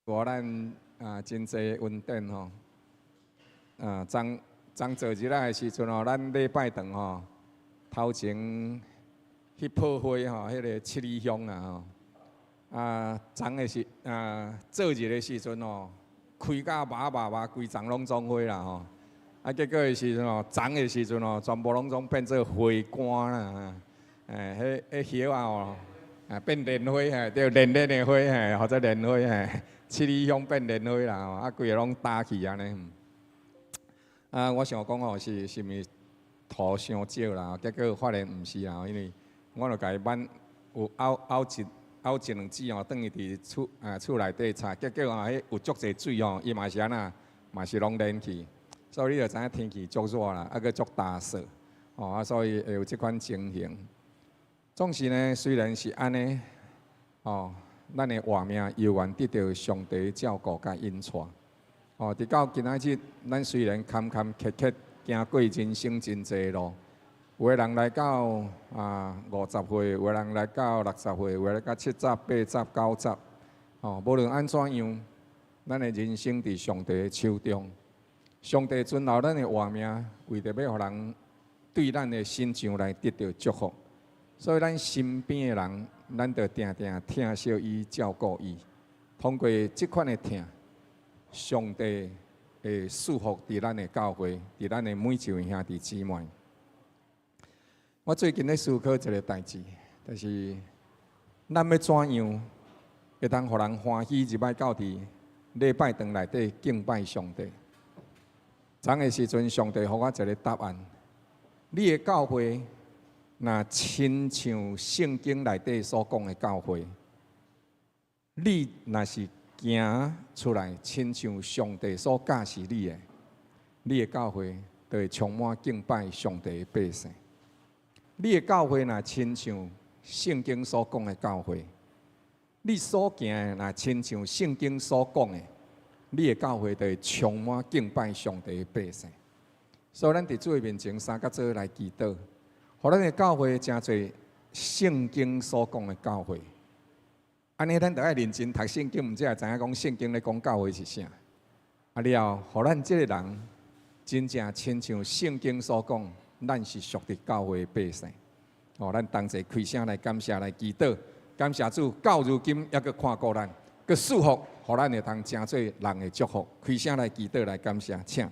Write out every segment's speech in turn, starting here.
予咱啊真濟恩典吼。啊，昨昨做日仔的時陣吼，咱禮拜堂吼，頭前去破花吼，彼個七里香啊吼。啊，昨的時啊，做日的時陣吼，開甲密密麻，規叢攏總花啦吼。啊，結果的時陣吼，昨的時陣吼，全部攏總變做花乾啦。欸，彼彼葉仔吼，啊變蓮花嘿，對，蓮蓮的花嘿，或者蓮花嘿，七里香變蓮花啦吼，啊，規个攏焦去按呢。啊，我想講吼，是是毋是土傷少啦？結果發現毋是啦，因為我就共伊挽有拗拗一拗一兩支吼，轉去佇厝啊厝內底插，結果吼，彼有足濟水吼，伊嘛是按怎，嘛是攏連去。所以你就知影天氣足熱啦，啊閣足焦燥，吼啊，所以會有這款情形。總是呢，雖然是按呢，吼，咱的活命猶原得著上帝照顧佮引帶。吼，直到今仔日，咱雖然坎坎坷坷行過人生真濟路，有的人來到啊50歲，有的人來到60歲，有的來到70、80、90，吼，無論按怎樣，咱的人生佇上帝的手中。上帝存留咱的活命，為著欲予人對咱的身上來得著祝福。所以咱身邊的人，咱著定定疼惜伊、照顧伊。通過這款的疼，上帝會賜福佇咱的教會，佇咱的每一位兄弟姊妹。我最近咧思考一个代誌，就是咱欲怎樣會當予人歡喜入來到佇禮拜堂內底敬拜上帝？昨的時陣，上帝予我一个答案：你的教會若親像聖經內底所講的教會，你若是行出來，親像上帝所教示你的，你的教會就會充滿敬拜上帝的百姓。你的教會若親像聖經所講的教會，你所行的若親像聖經所講的，你的教會就會充滿敬拜上帝的百姓。所以，咱佇主的面前三角做來祈禱，予咱的教會成做聖經所講的教會。按呢，咱著愛認真讀聖經，毋才會知影講聖經咧講教會是啥。啊了，予咱這個人真正親像聖經所講，咱是屬佇教會的百姓。哦，咱同齊開聲來感謝來祈禱，感謝主，到如今猶閣看顧咱，閣賜福，予咱會通成做人的祝福。開聲來祈禱來感謝，請。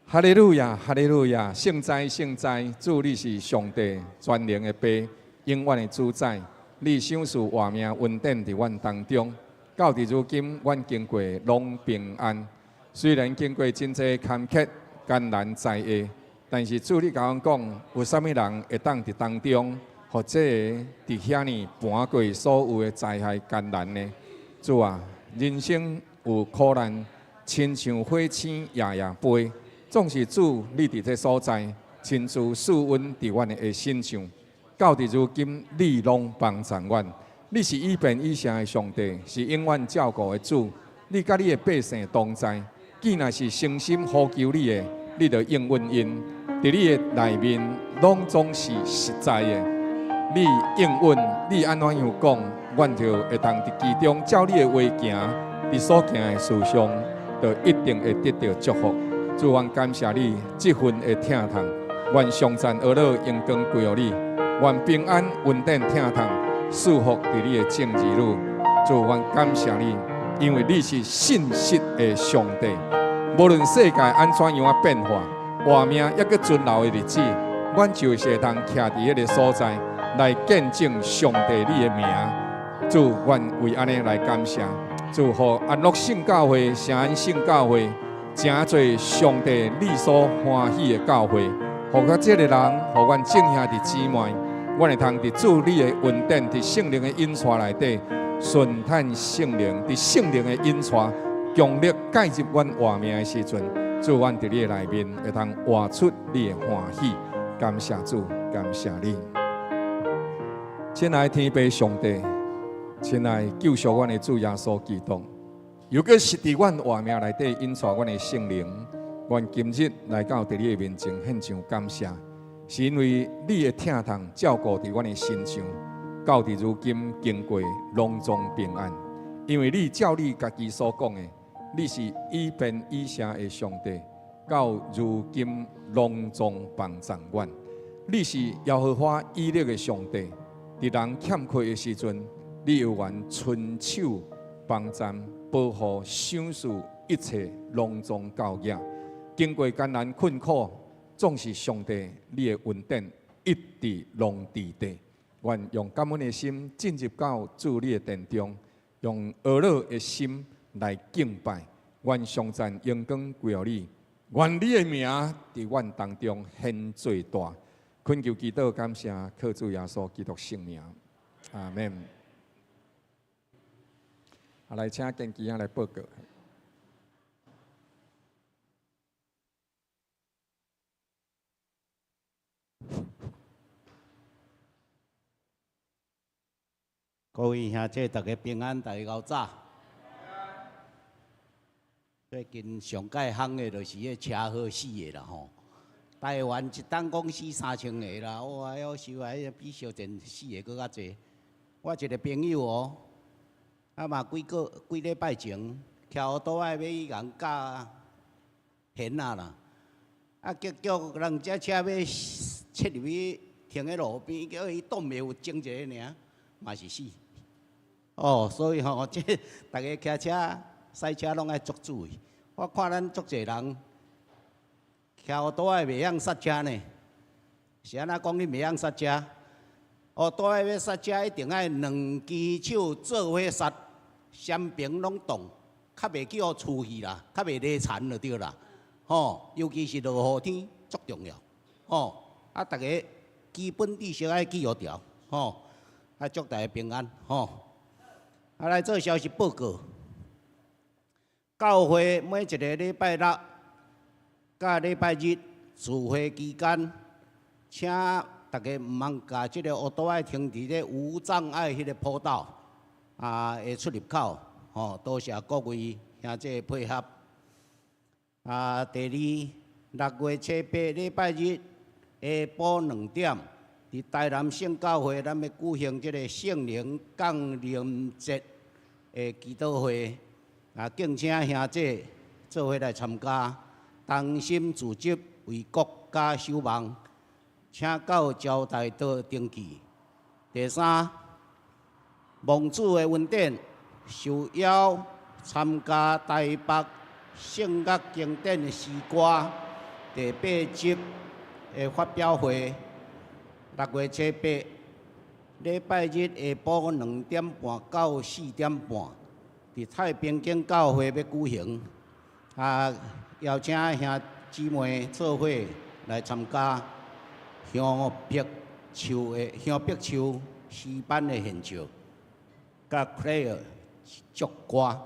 哈利路亞，哈利路亞，聖哉聖哉，主你是上帝全能的父，永遠的主宰，你賞賜活命恩典佇阮當中，到佇如今，阮經過攏平安。雖然經過真濟坎坷艱難災厄，但是主你共阮講，有啥物人會當佇當中，予這个佇遐爾跋過所有的災害艱難呢？主啊，人生有苦難，親像火星夜夜飛。總是主，你佇這所在，親自賜恩佇阮的身上。到佇如今，你攏幫助阮。你是以便以謝的上帝，是永遠照顧的主。你佮你的百姓同在，既若是誠心呼求你的，你就應允𪜶。佇你的內面，攏總是實在的。你應允，你按怎樣講，阮就會當佇其中照你的話行，佇所行的事上，就一定會得著祝福。主，阮感謝你這份的疼痛，願頌讚呵咾榮光歸予你，願平安恩典疼痛賜福佇你的眾兒女。主，阮感謝你，因為你是信實的上帝。無論世界按怎樣仔變化，活命猶閣存留的日子，阮就是會當徛佇彼个所在來見證上帝你的名。主，阮為按呢來感謝。主，予安樂聖教會、聖安聖教會，成做上帝你所歡喜的教會，予阮這個人，予阮眾兄弟姊妹，阮會通佇主你的恩典，佇聖靈的引帶內底，順趁聖靈，佇聖靈的引帶，強力介入阮活命的時陣，主，阮佇你的內面會通活出你的歡喜。感謝主，感謝你，親愛的天父上帝，親愛救贖阮的主耶穌基督。猶閣是佇阮活命內底引帶阮的聖靈，阮今日來到佇你的面前獻上感謝，是因為你的疼痛照顧佇阮的身上，到佇如今經過攏總平安。因為你照你家己所講的，你是以便以成的上帝，到如今攏總幫贊阮。你是耶和華以勒的上帝，佇人欠缺的時陣，你猶原伸手幫贊、保護、賞賜一切攏總夠額。經過艱難困苦，總是上帝你的恩典一直攏佇底。願用感恩的心進入到主你的殿中，用呵咾的心來敬拜。願頌讚榮光歸予你，願你的名佇阮當中顯最大。懇求祈禱感謝，靠主耶穌基督聖名，阿門。啊，來請建基兄來報告。各位兄弟，大家平安，大家𠢕早。最近上蓋夯的就是彼車禍死的啦吼。台灣一冬講死3000個啦，哇！夭壽啊，彼比小戰死的閣較濟。我一個朋友哦，啊嘛幾個幾禮拜前，騎烏多仔欲去共軋蜆仔啦，啊結果人這車欲切入去停佇路邊，叫伊擋袂赴整一个爾，嘛是死。哦，所以吼，這逐家騎車、駛車攏愛足注意。我看咱足濟人騎烏多仔袂曉剎車呢，是按怎講？你袂曉剎車？烏多仔欲剎車，一定愛兩支手做伙剎，雙爿攏動，較袂去予出去啦，較袂犁田就對啦。吼，尤其是落雨天，足重要。吼，啊，逐家基本知識愛記予牢。吼，啊，祝大家平安。吼，啊，來做消息報告。教會每一個禮拜六佮禮拜日聚會期間，請大家毋通共這個烏多仔停佇咧無障礙彼個坡道啊的出入口。吼，多謝各位兄弟配合。啊，第二，6月7、8禮拜日下晡2點，佇台南聖教會，咱欲舉行這個聖靈降臨節的祈禱會，啊，敬請兄弟做伙來參加，同心組織為國家守望，請到招待所登記。第三，蒙主的恩典，受邀參加台北聖樂經典的詩歌第八集的發表會，6月7、8禮拜日下晡2點半到4點半，佇太平間教會欲舉行，啊，邀請兄姊妹做伙來參加香柏樹的香柏樹詩班的獻唱，佮 Claire 祝歌。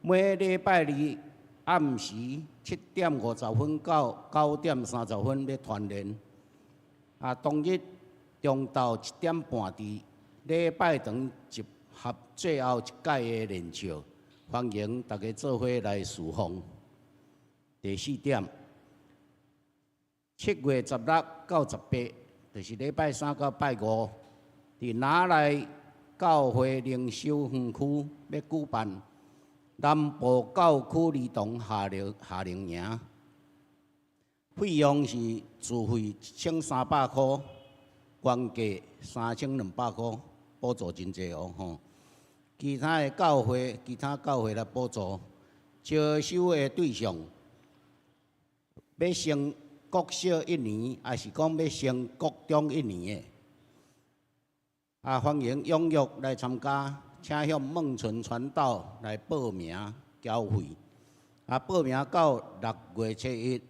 每禮拜二暗時7點50分到9點30分欲團練，啊，當日中晝1點半佇禮拜堂集合最後一屆的練唱，歡迎大家做伙來侍奉。第四點，7月16到18，就是禮拜三到拜五，佇拿來教會靈修園區欲舉辦南部教區兒童夏令營，費用是自費1300箍，原價3200箍，補助真濟哦吼。其他的教會，其他教會來補助，招收的對象，欲升國小一年，抑是講欲升國中一年的，啊，歡迎踴躍來參加，請向孟純傳道來報名繳費，啊，報名到6月7日，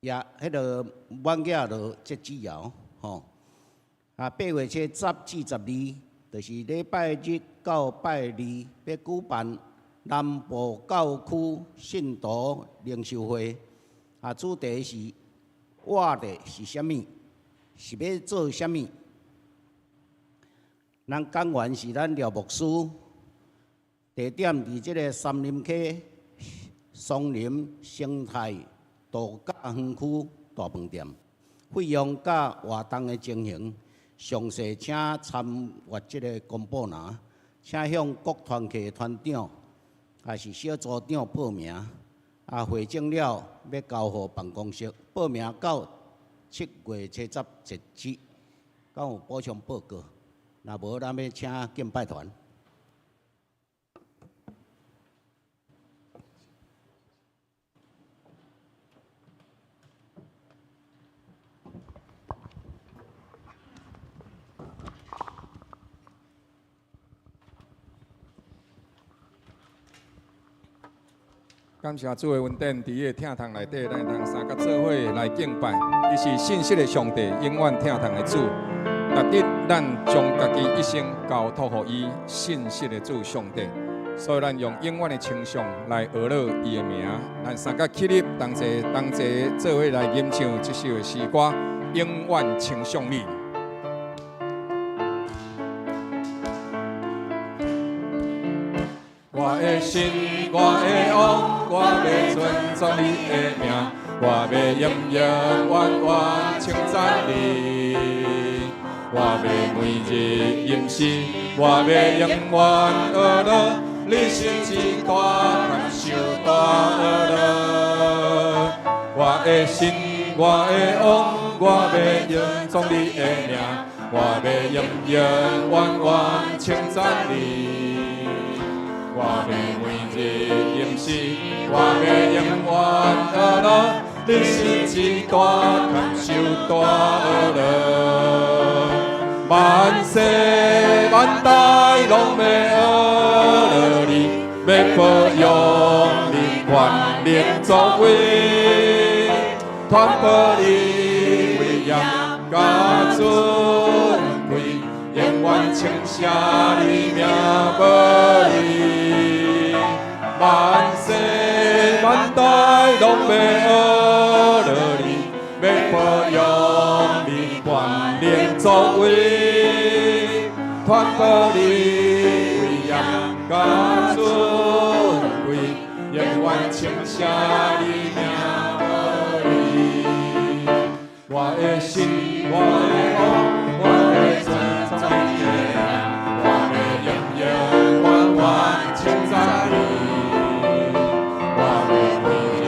也彼个滿額就截止哦，吼。啊，8月10至12，就是禮拜日到拜二，欲舉辦南部教區信徒靈修會，啊，主題是活著是啥物？是欲做啥物？咱講員是咱廖牧師，地點佇這个杉林溪松林生態度假園區大飯店，費用佮活動的情形，詳細請參閱這个公布欄，請向各團契團長，抑是小組長報名。啊，匯總了欲交予辦公室，報名到7月70截止。敢有補充報告？若無，咱欲請敬拜團。感謝主的恩典，佇伊的疼痛內底，咱會當相佮做伙來敬拜。伊是信實的上帝，永遠疼痛的主。值得咱將家己一生交託予伊，信實的主上帝。所以咱用永遠的稱頌來呵咾伊的名。咱相佮起立，同齊同齊做伙來吟唱這首的詩歌，永遠稱頌你。我的神，我的王，我欲尊頌你的名，我欲永永遠遠稱讚你。我欲每日吟詩，我欲永遠呵咾你是至大，堪受大呵咾。我的神，我的王，我欲頌頌你的名，我欲永永遠遠稱讚你。我欲每日吟詩，我欲永遠呵咾你是至大，堪受大呵咾。萬世萬代攏欲呵咾你，欲保養你權能作為，傳播你威嚴佮尊貴，永遠稱謝你名無離。萬世萬代攏欲呵咾你，欲保養你權能作為，傳播你威嚴佮尊貴，永遠稱謝你名無離。我的神，我的王，我欲尊頌你的名，我欲永永遠遠稱讚你。我欲每日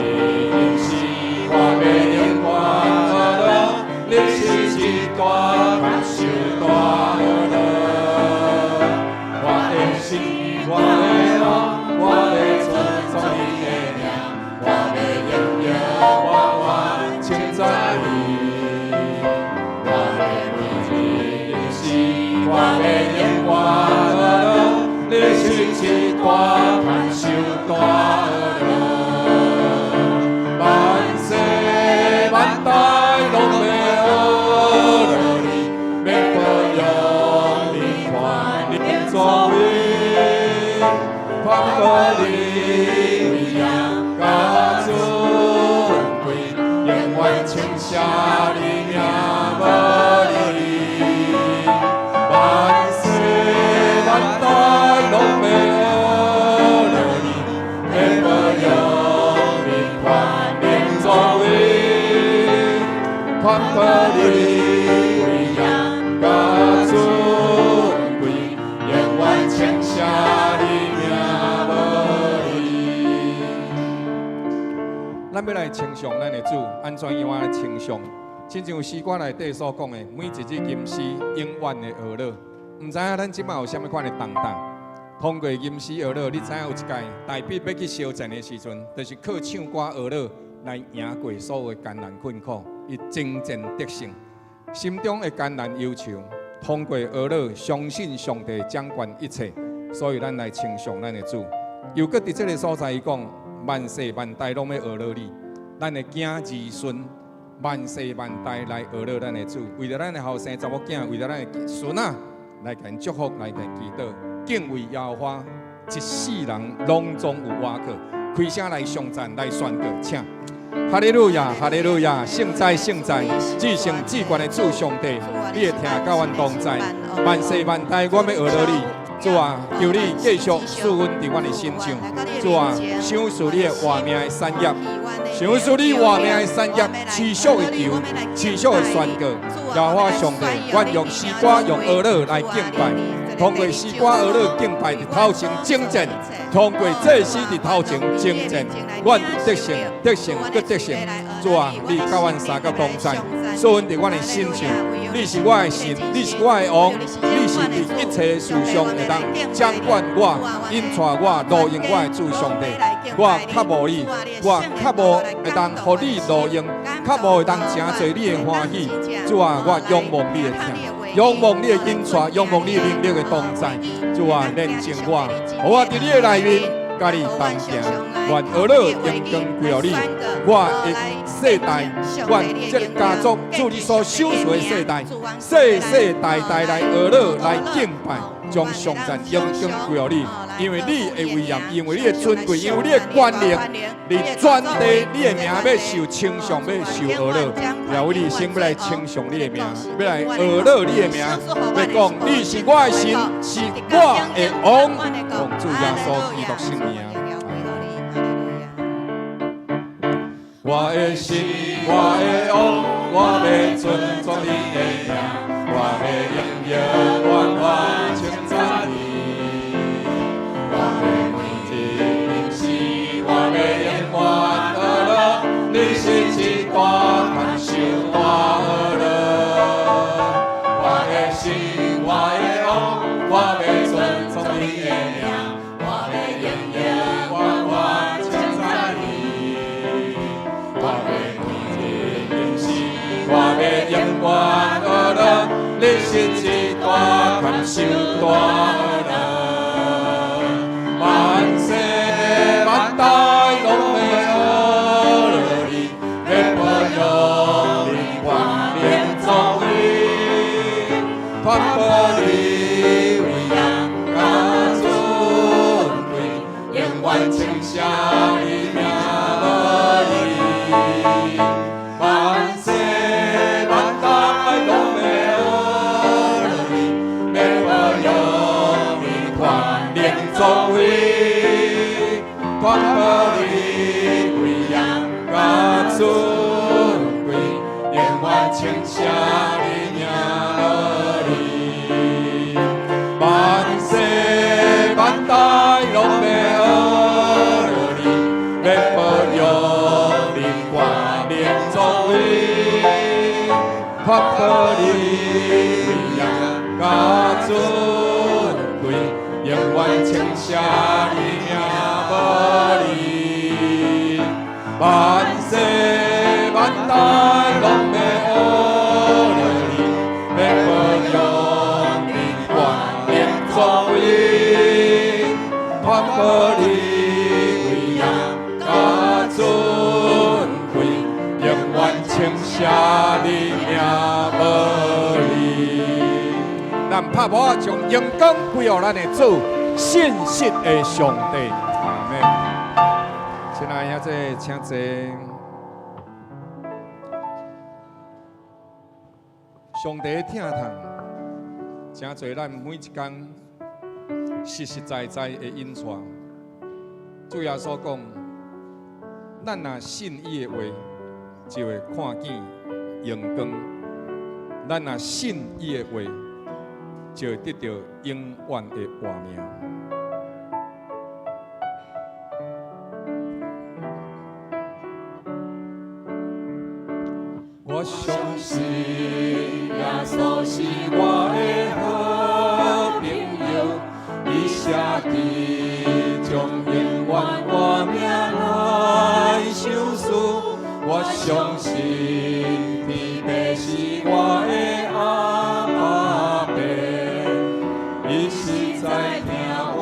吟詩，我欲永遠呵咾你是至大，堪受大呵咾。我的神，我的王，我欲尊頌你的名，我欲永永遠遠稱讚你。我欲每日吟詩，我欲永遠呵咾你是至大，堪受大呵咾。萬世萬代攏欲呵咾你，欲保養你權能作為，傳播你威嚴佮尊貴，永遠稱謝你名無離。萬世萬代攏欲呵咾你，欲保養你權能作為，傳播你威嚴佮尊貴，永遠稱謝你名無離。咱欲來稱頌咱的主，按怎樣來稱頌？親像詩歌內底所講的，每一日吟詩，永遠的呵咾。毋知影咱這擺有啥物款的重擔？通過吟詩呵咾，你知影有一屆大衛欲去相戰的時陣，就是靠唱歌呵咾來贏過所有的艱難困苦，伊征戰得勝，心中的艱難憂愁，通過呵咾，相信上帝掌管一切，所以咱來稱頌咱的主。又閣佇這个所在，伊講萬世萬代攏欲呵咾你，咱的囝兒孫萬世萬代來呵咾咱的主，為著咱的後生查某囝，為著咱的孫仔來共祝福，來共祈禱，敬畏耶和華，一世人攏總有倚靠。開聲來頌讚，來宣告，請。哈利路亞，哈利路亞，聖哉聖哉，至聖至懸的主上帝，你的疼佮阮同在，萬世萬代，我欲呵咾你。主啊，求你繼續賜恩佇阮的身上。主啊，賞賜你的活命的產業，想使你活命的产业持續的求，持續的宣告。耶和華上帝，願用詩歌、用歌樂來敬拜，通過詩歌、歌樂敬拜佇頭前征戰，通過祭司佇頭前征戰，願得勝、得勝、閣得勝。主啊，你佮阮三個同在，賜恩佇阮的身上。你是我的神，你是我的王，你是佇一切事上會當掌管我、引帶我、路用我的主上帝。我較無你，我較無會當予你路用，較無會當成做你的歡喜。主啊，我仰望你的疼，仰望你的引帶，仰望你能力的同在。主啊，煉淨我，予我佇你的內面，佮你同行。願呵樂榮光歸予你，我的世代，願這個家族，主你所賞賜的世代，世世代代來呵樂來敬拜，將頌讚榮光歸予你，因為你的威嚴，因為你的尊貴，因為你的權能，佇全地你的名欲受稱頌，欲受呵樂，也為你先欲來稱頌你的名，欲來呵樂你的名，欲講你是我的神，是我的王，奉主耶穌基督聖名。我的神，我的王，我欲尊崇你的名，我欲永永遠遠稱讚你。我欲每日吟詩，我欲永遠呵樂，你是一大堪受大呵樂。我的神，我的王，我欲尊崇你的名，我欲永永遠遠稱讚你。我欲每日吟詩，我欲永遠呵樂，你是一大堪受大呵樂。萬世萬代攏欲呵樂你，欲保佑你權能作為，傳播你威嚴佮尊貴，永遠稱謝你名無離。萬世萬代攏欲呵樂你，欲保佑你權能作為，傳播你威嚴佮尊貴，永遠稱謝你名無離。萬世萬代攏欲呵樂你，欲保佑你權能作為，傳播你威嚴佮尊貴，永遠稱謝你名無離。萬世萬代攏欲呵樂你，欲保佑你權能作為，傳播你威嚴佮尊貴，永遠稱謝你名無離。咱拍鼓將榮光歸予咱的主，信實的上帝。阿們。親愛的兄弟，請坐。上帝的疼痛，誠濟咱每一工實實在在的引帶。主耶穌講，咱若信伊的話，就會看見榮光；咱若信伊的話，就會得著永遠的活命。我相信耶穌是我的好朋友，伊寫佇將永遠活命來賞賜。我相信天父是我的阿爸父，伊實在疼我，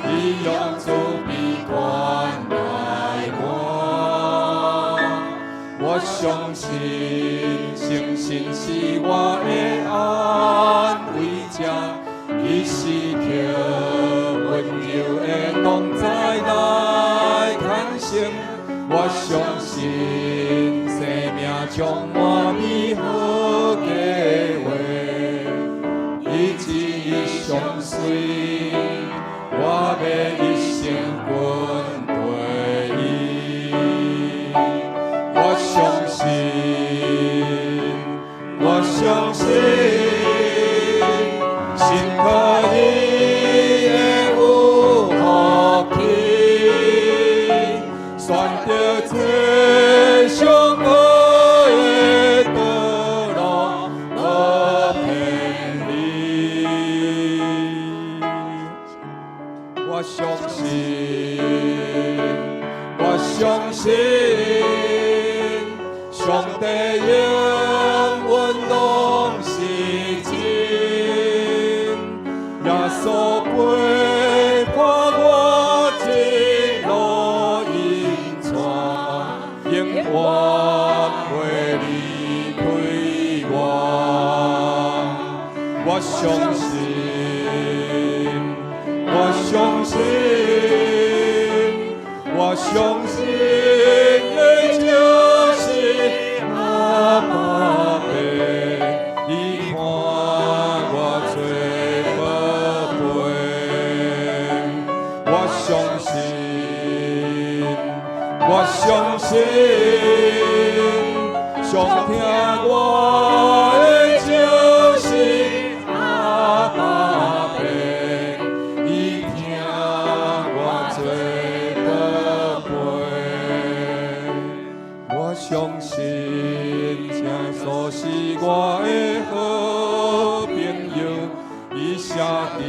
伊用慈悲關愛我。我相信聖神是我的安慰者，伊時刻溫柔的同在來牽承。我相信生命充滿美好計劃，伊旨意相隨，我欲一生跟隨伊。信靠伊會有福氣，選擇這上好的道路，無偏離。我相信，我相信，上帝應允攏是真。耶穌陪伴我一路引帶，永遠袂離開我。我相信，我相信，我相信的就是阿爸父，伊看我做寶貝。我相信，我相信，上疼我的就是阿爸父，伊疼我做寶貝。我相信，耶穌是我的好朋友，伊寫字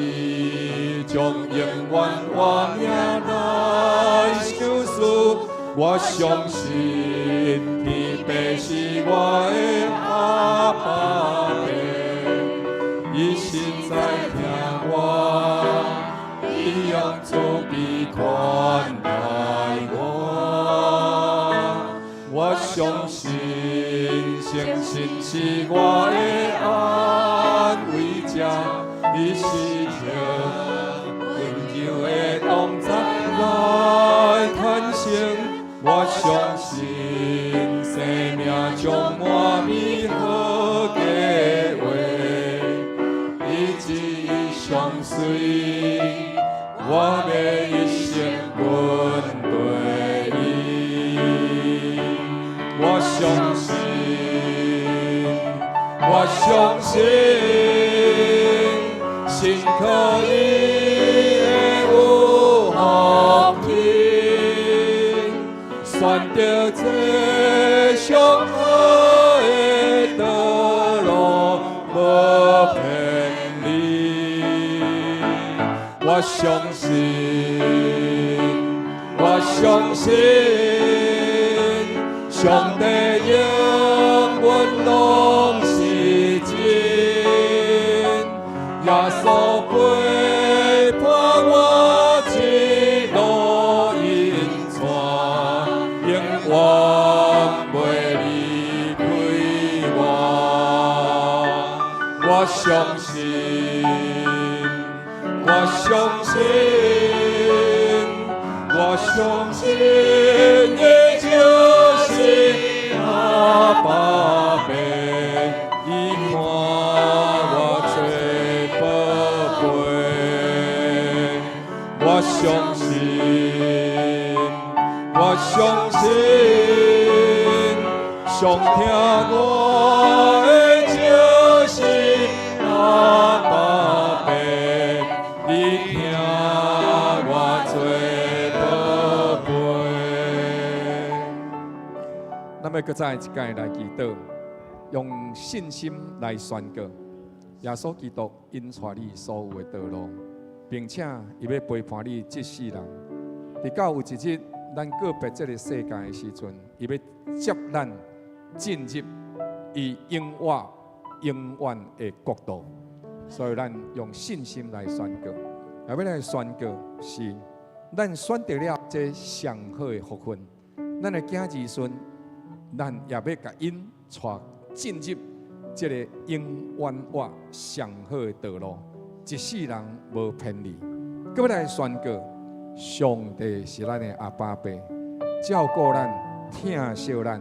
將永遠我名來相思。我相信天父是我的阿爸父，伊實在疼我，伊用慈悲款待我。我相信聖神是我的安慰者，伊是著溫柔的同在來牽承。我相信生命充滿美好計劃，伊旨意相隨，我欲一生跟隨伊。我相信，我相信，信靠伊會有福氣，選擇這上好的道路，無偏離。我相信，我相信，上帝應允攏是真。耶穌陪伴我一路引帶，永遠袂離開我。我相信，我相信，我相信的就是阿爸父，伊看我做寶貝。我相信，我相信，上疼我的就是阿爸父，伊疼我做寶貝。咱欲閣再一擺來祈禱，用信心來宣告，耶穌基督引帶你所有的道路，並且伊欲陪伴你這世人。直到有一日，咱告別這个世界的時陣，伊欲接咱進入伊永活永遠的國度。所以，咱用信心來宣告，也欲來宣告是，咱選擇了這上好的福分，咱的囝兒孫，咱也欲共𪜶帶進入這个永遠活上好的道路，一世人無偏離。閣欲來宣告，上帝是咱的阿爸父，照顧咱、疼惜咱，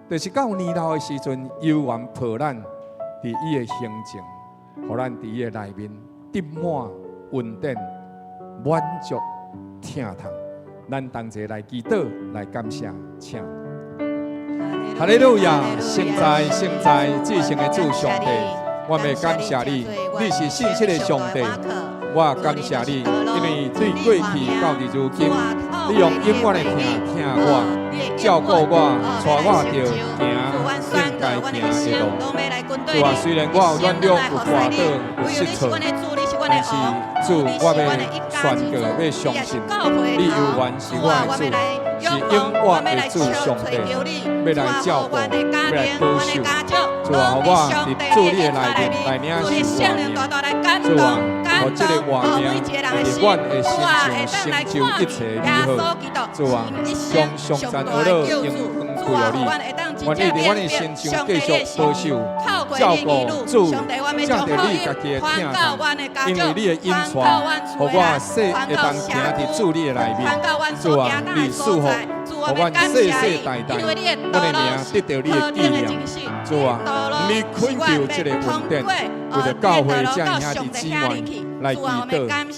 就是到年老的時陣，猶原抱咱佇伊的胸前，予咱佇伊的內面得滿恩典、滿足疼痛。咱同齊來祈禱，來感謝，請。哈利路亞！聖哉，聖哉，至聖的主上帝，我欲感謝你，你是信實的上帝。我感謝你，因為對過去到佇如今，你用永遠的疼疼我，照顧我，帶我著行應該行的路。主啊，雖然我有軟弱、有跌倒、有失錯，但是主，我欲宣告，欲相信，你猶原是我的主，是永遠的主上帝，欲來照顧，欲來保守。主啊，予我佇主你的內面來領受活命。主啊，予這個活命佇阮的身上成就一切美好。主啊，將頌讚呵咾榮光歸予你。願你佇阮的身上繼續保守、照顧。主，藉著你家己的疼痛，因為你的引帶，予我世會當行佇主你的內面。主啊，你賜福，予阮世世代代，阮的名得著你的紀念。主啊，你懇求這個恩典，為著教會遮兄弟姊妹來祈禱。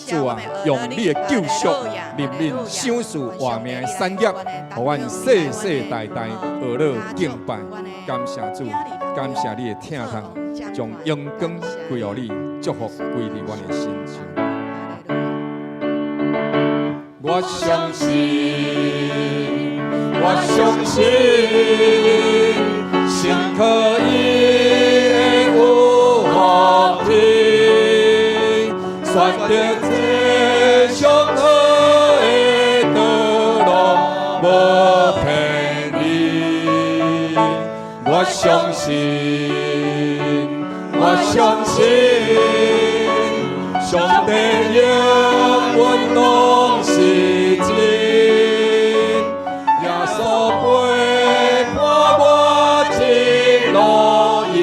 主啊，用你的救贖、憐憫、賞賜活命的產業，予阮世世代代呵咾敬拜。感謝主，感謝你的疼痛，將榮光歸予你，祝福歸佇阮的身上。我相信，我相信，信可以有福氣，選擇這上好的道路，無偏離。我相信，我相信，上帝應允攏是真。耶穌陪伴我一路引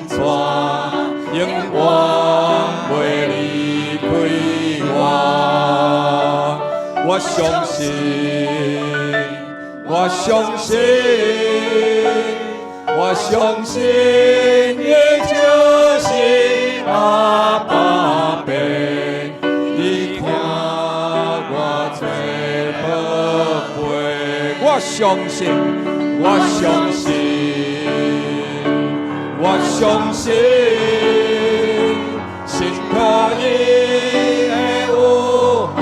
帶，永遠袂離開我。我相信，我相信，我相信，伊就是阿爸父，伊疼我做寶貝。我相信，我相信，我相信，信可以會有福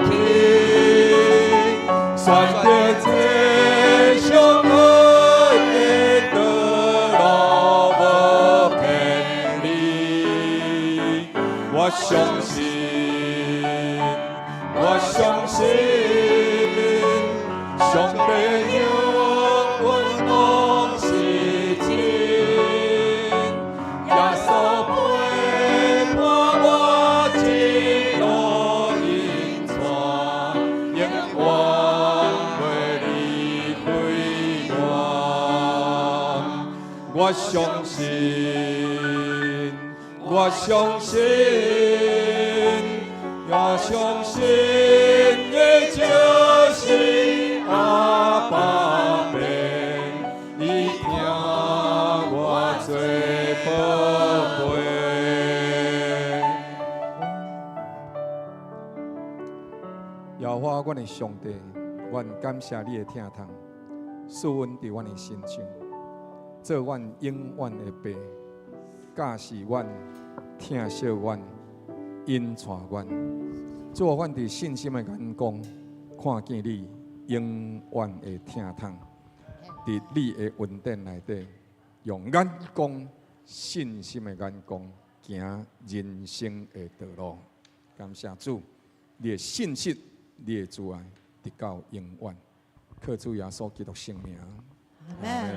氣，選擇這上好的道路，無偏離。我相信，我相信，上帝應允攏是真。耶穌陪伴我一路引帶，永遠袂離開我。我相信，我相信，我相信，伊就是阿爸父，伊疼我做寶貝。耶和華，阮的上帝，阮感謝你的疼痛，賜恩佇阮的身上，做阮永遠的爸，教示阮，疼惜阮，引帶阮。主啊，阮佇信心的眼光看見你永遠的疼痛，佇你的恩典內底，用眼光、信心的眼光行人生的道路。感謝主，你的信實，你的慈愛，直到永遠。靠主耶穌基督聖名。阿門。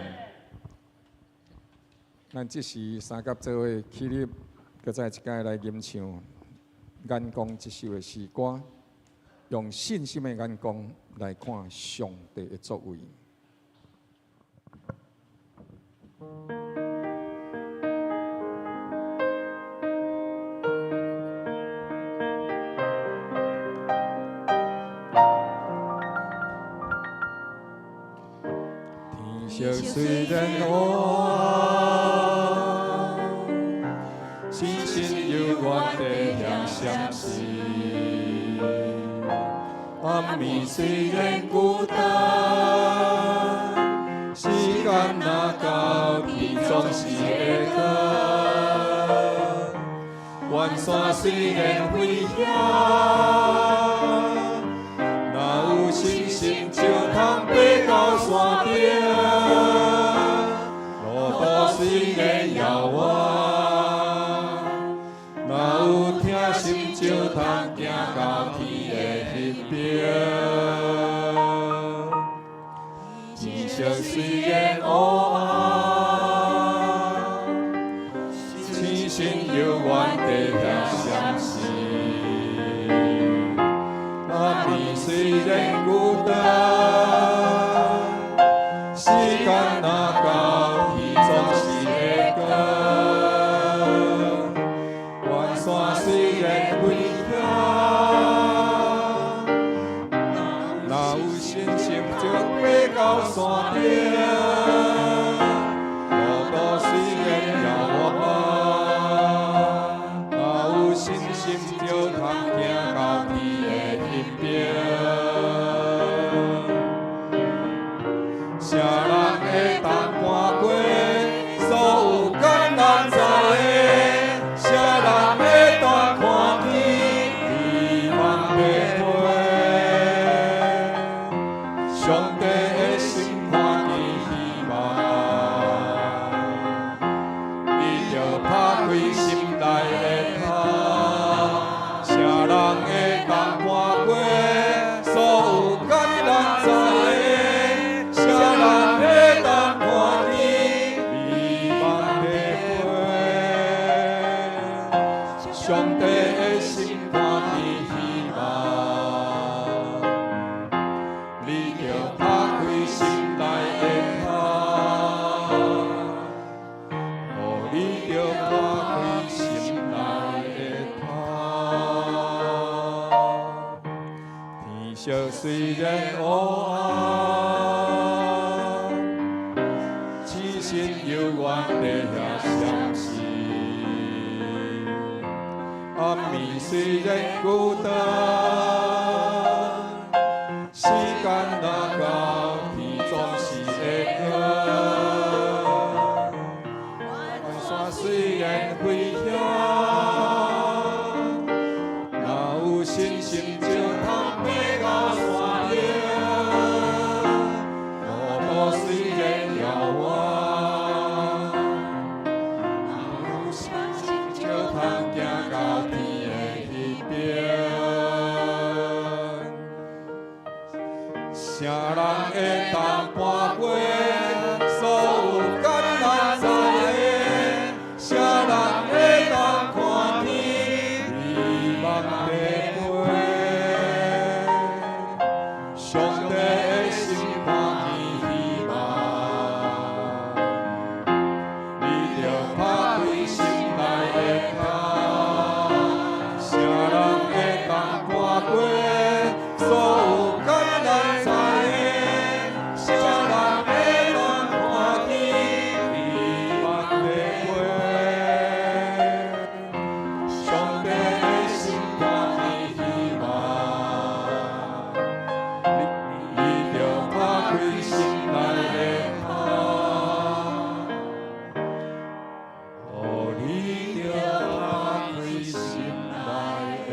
咱這時三佮做伙起立，閣再一擺來吟唱《眼光》這首的詩歌，用信心的眼光來看上帝的作為。天色雖然黑，星星猶原在遐閃爍。暗暝雖然孤單，時間若到，天總是會光。懸山雖然危險，若有信心就通爬到山頂。路途雖然遙遠，若有疼心就通行到天的彼邊。天色雖然烏暗，星星猶原佇遐閃爍。暗暝雖然孤單，時間若到，天總是會光。懸山雖然危險，若有信心就爬到山頂。路途雖然遙遠，若有信心就通行到天的彼邊。啥人會當搬過所有艱難在的？啥人會當看見美夢的花？上帝的心看見希望，你著拍開心內的窗。啥人會當搬過所有艱難在的？啥人會當看見美夢的花？上帝的心看見希望，你著拍開心內的窗。哦，你著拍開心內的窗。天色雖然烏暗，星星猶原佇遐閃爍。暗暝雖然孤單，時間若到，天總是會光。懸山雖然危險，若有信心就通爬到山頂。路途雖然遙遠，若有信心就通行到天的彼邊。啥人會當搬過所有艱難在的？啥人會當看見美夢的花？上帝的心看見希望，你著拍開心內的窗。啥人會當搬過所有艱難在的？啥人會當看見美夢的花？上帝的心看見希望，你著拍開心內的窗。哦，你著拍開心內的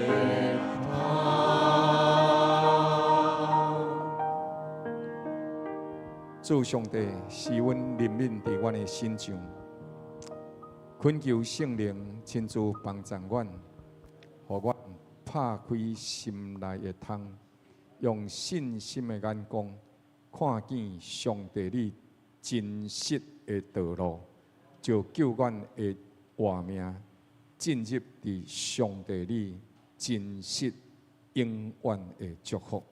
窗。主上帝施阮憐憫佇阮的身上，懇求聖靈親自幫助阮，予阮拍開心內的窗，用信心的眼光看見上帝你真實的道路，就救阮的活命進入佇上帝你真實永遠的祝福，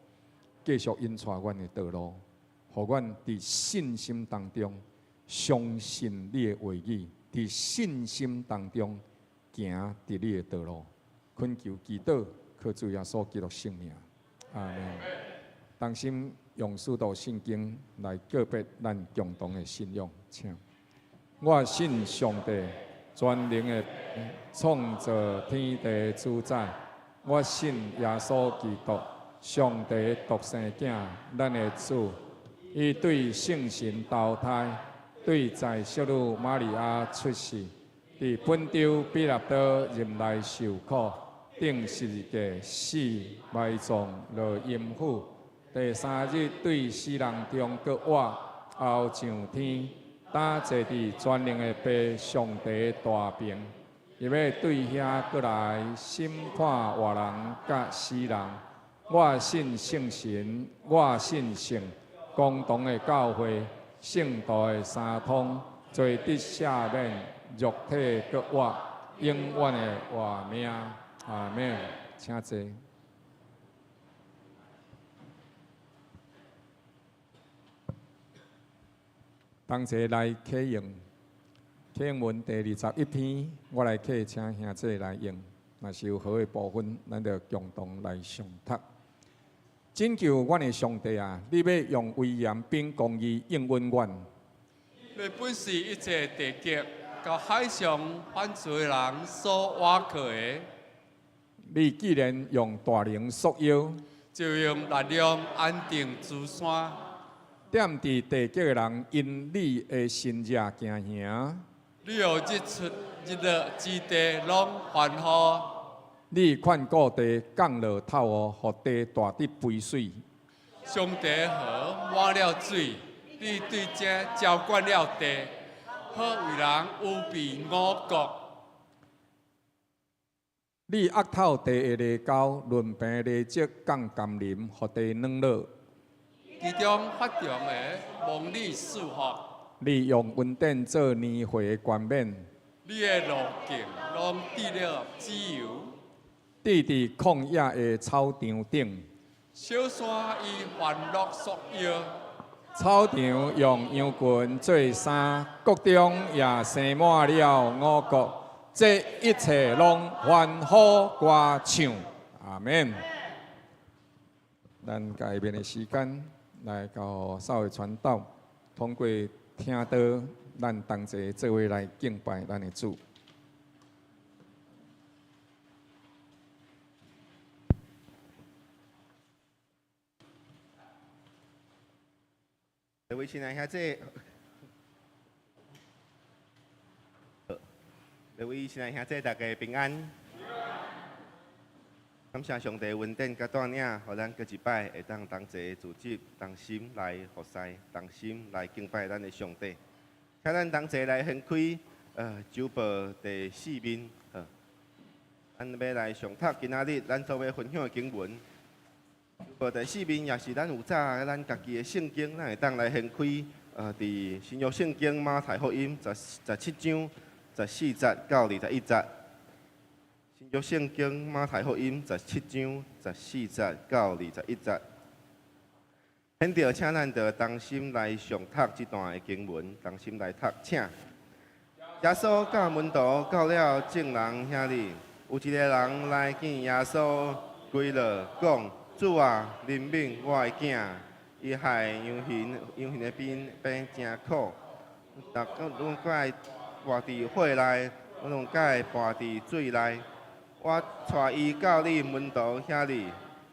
繼續引帶阮的道路，予阮佇信心當中相信你的話語，佇信心當中行佇你的道路。懇求祈禱，靠主耶穌基督聖名，阿門。同心用使徒信經來告別咱共同的信仰，請。我信上帝，全能的創造天地主宰。我信耶穌基督，上帝獨生囝，咱的主。伊對聖神投胎，對在聖女瑪利亞出世，佇佇本丟彼拉多入內受苦，釘十字架死，埋葬落陰府。第三日對死人中閣活，後上天，擔坐佇全能的父上帝大爿。伊欲對遐閣來審判活人佮死人。我信聖神，我信聖公同的教會，聖徒的相通，罪得赦免，肉體閣活，永遠的活命。阿們。請坐。同齊來啟用。啟用文第21篇，我來啟，請兄弟來用。若是有好的部分，咱就共同來誦讀。拯救阮的上帝啊！你欲用威嚴並公義應允阮。你本是一切地極佮海上犯罪人所倚靠的。你既然用大能束腰，就用力量安定諸山。踮佇地極的人因你的神跡驚嚇。你予日出日落之地攏歡呼。你勸告地降落透雨，予地大得肥水。上帝河滿了水，你對這澆灌了地，好為人預備五穀。你壓透地的犁溝，崙平犁脊降甘霖，予地軟落。其中發長的蒙你賜福。你用恩典做年歲的冠冕。你的路徑攏得了自由。佇佇曠野的草場頂。小山以歡樂束腰。草場用羊群做衫，谷中也生滿了五穀。這一切攏歡呼歌唱。阿們。咱下面的時間來交予邵傳道，通過聽道，咱同齊做伙來敬拜咱的主。各位親愛兄弟，各位親愛兄弟，大家平安。感謝上帝恩典佮帶領，予咱閣一擺會當同齊組織、同心來服侍、同心來敬拜咱的上帝。請咱同齊來掀開周報第四面，咱欲來誦讀今仔日咱所欲分享的經文。周報第四面也是咱有早咱家己的聖經，咱會當來掀開佇新約聖經馬太福音十七章14節到21節。新約聖經馬太福音十七章十四節到21節。現在請咱著同心來誦讀這段的經文，同心來讀，請。耶穌佮門徒到了眾人遐裡，有一个人來見耶穌，跪落講：主啊，憐憫我的囝，伊害羊眩羊眩的病病誠苦，逐個攏愛跋佇火內，攏愛跋佇水內。我帶伊到你門徒遐裡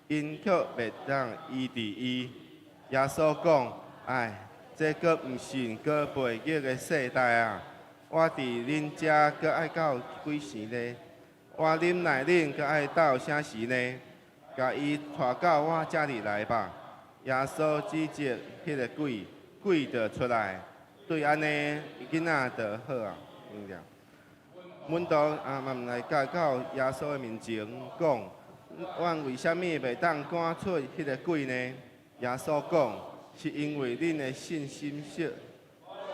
，𪜶卻袂當醫治伊。耶穌講：唉，這閣毋信閣悖逆的世代啊！我佇恁遮閣愛到幾時呢？我忍耐恁閣愛到啥時呢？共伊帶到我遮裡來吧。耶穌指責彼个鬼，鬼就出來，對按呢，囡仔就好啊，明了。門徒啊嘛來到到耶穌的面前，講：阮為啥物袂當趕出彼个鬼呢？耶穌講：是因為恁的信心小。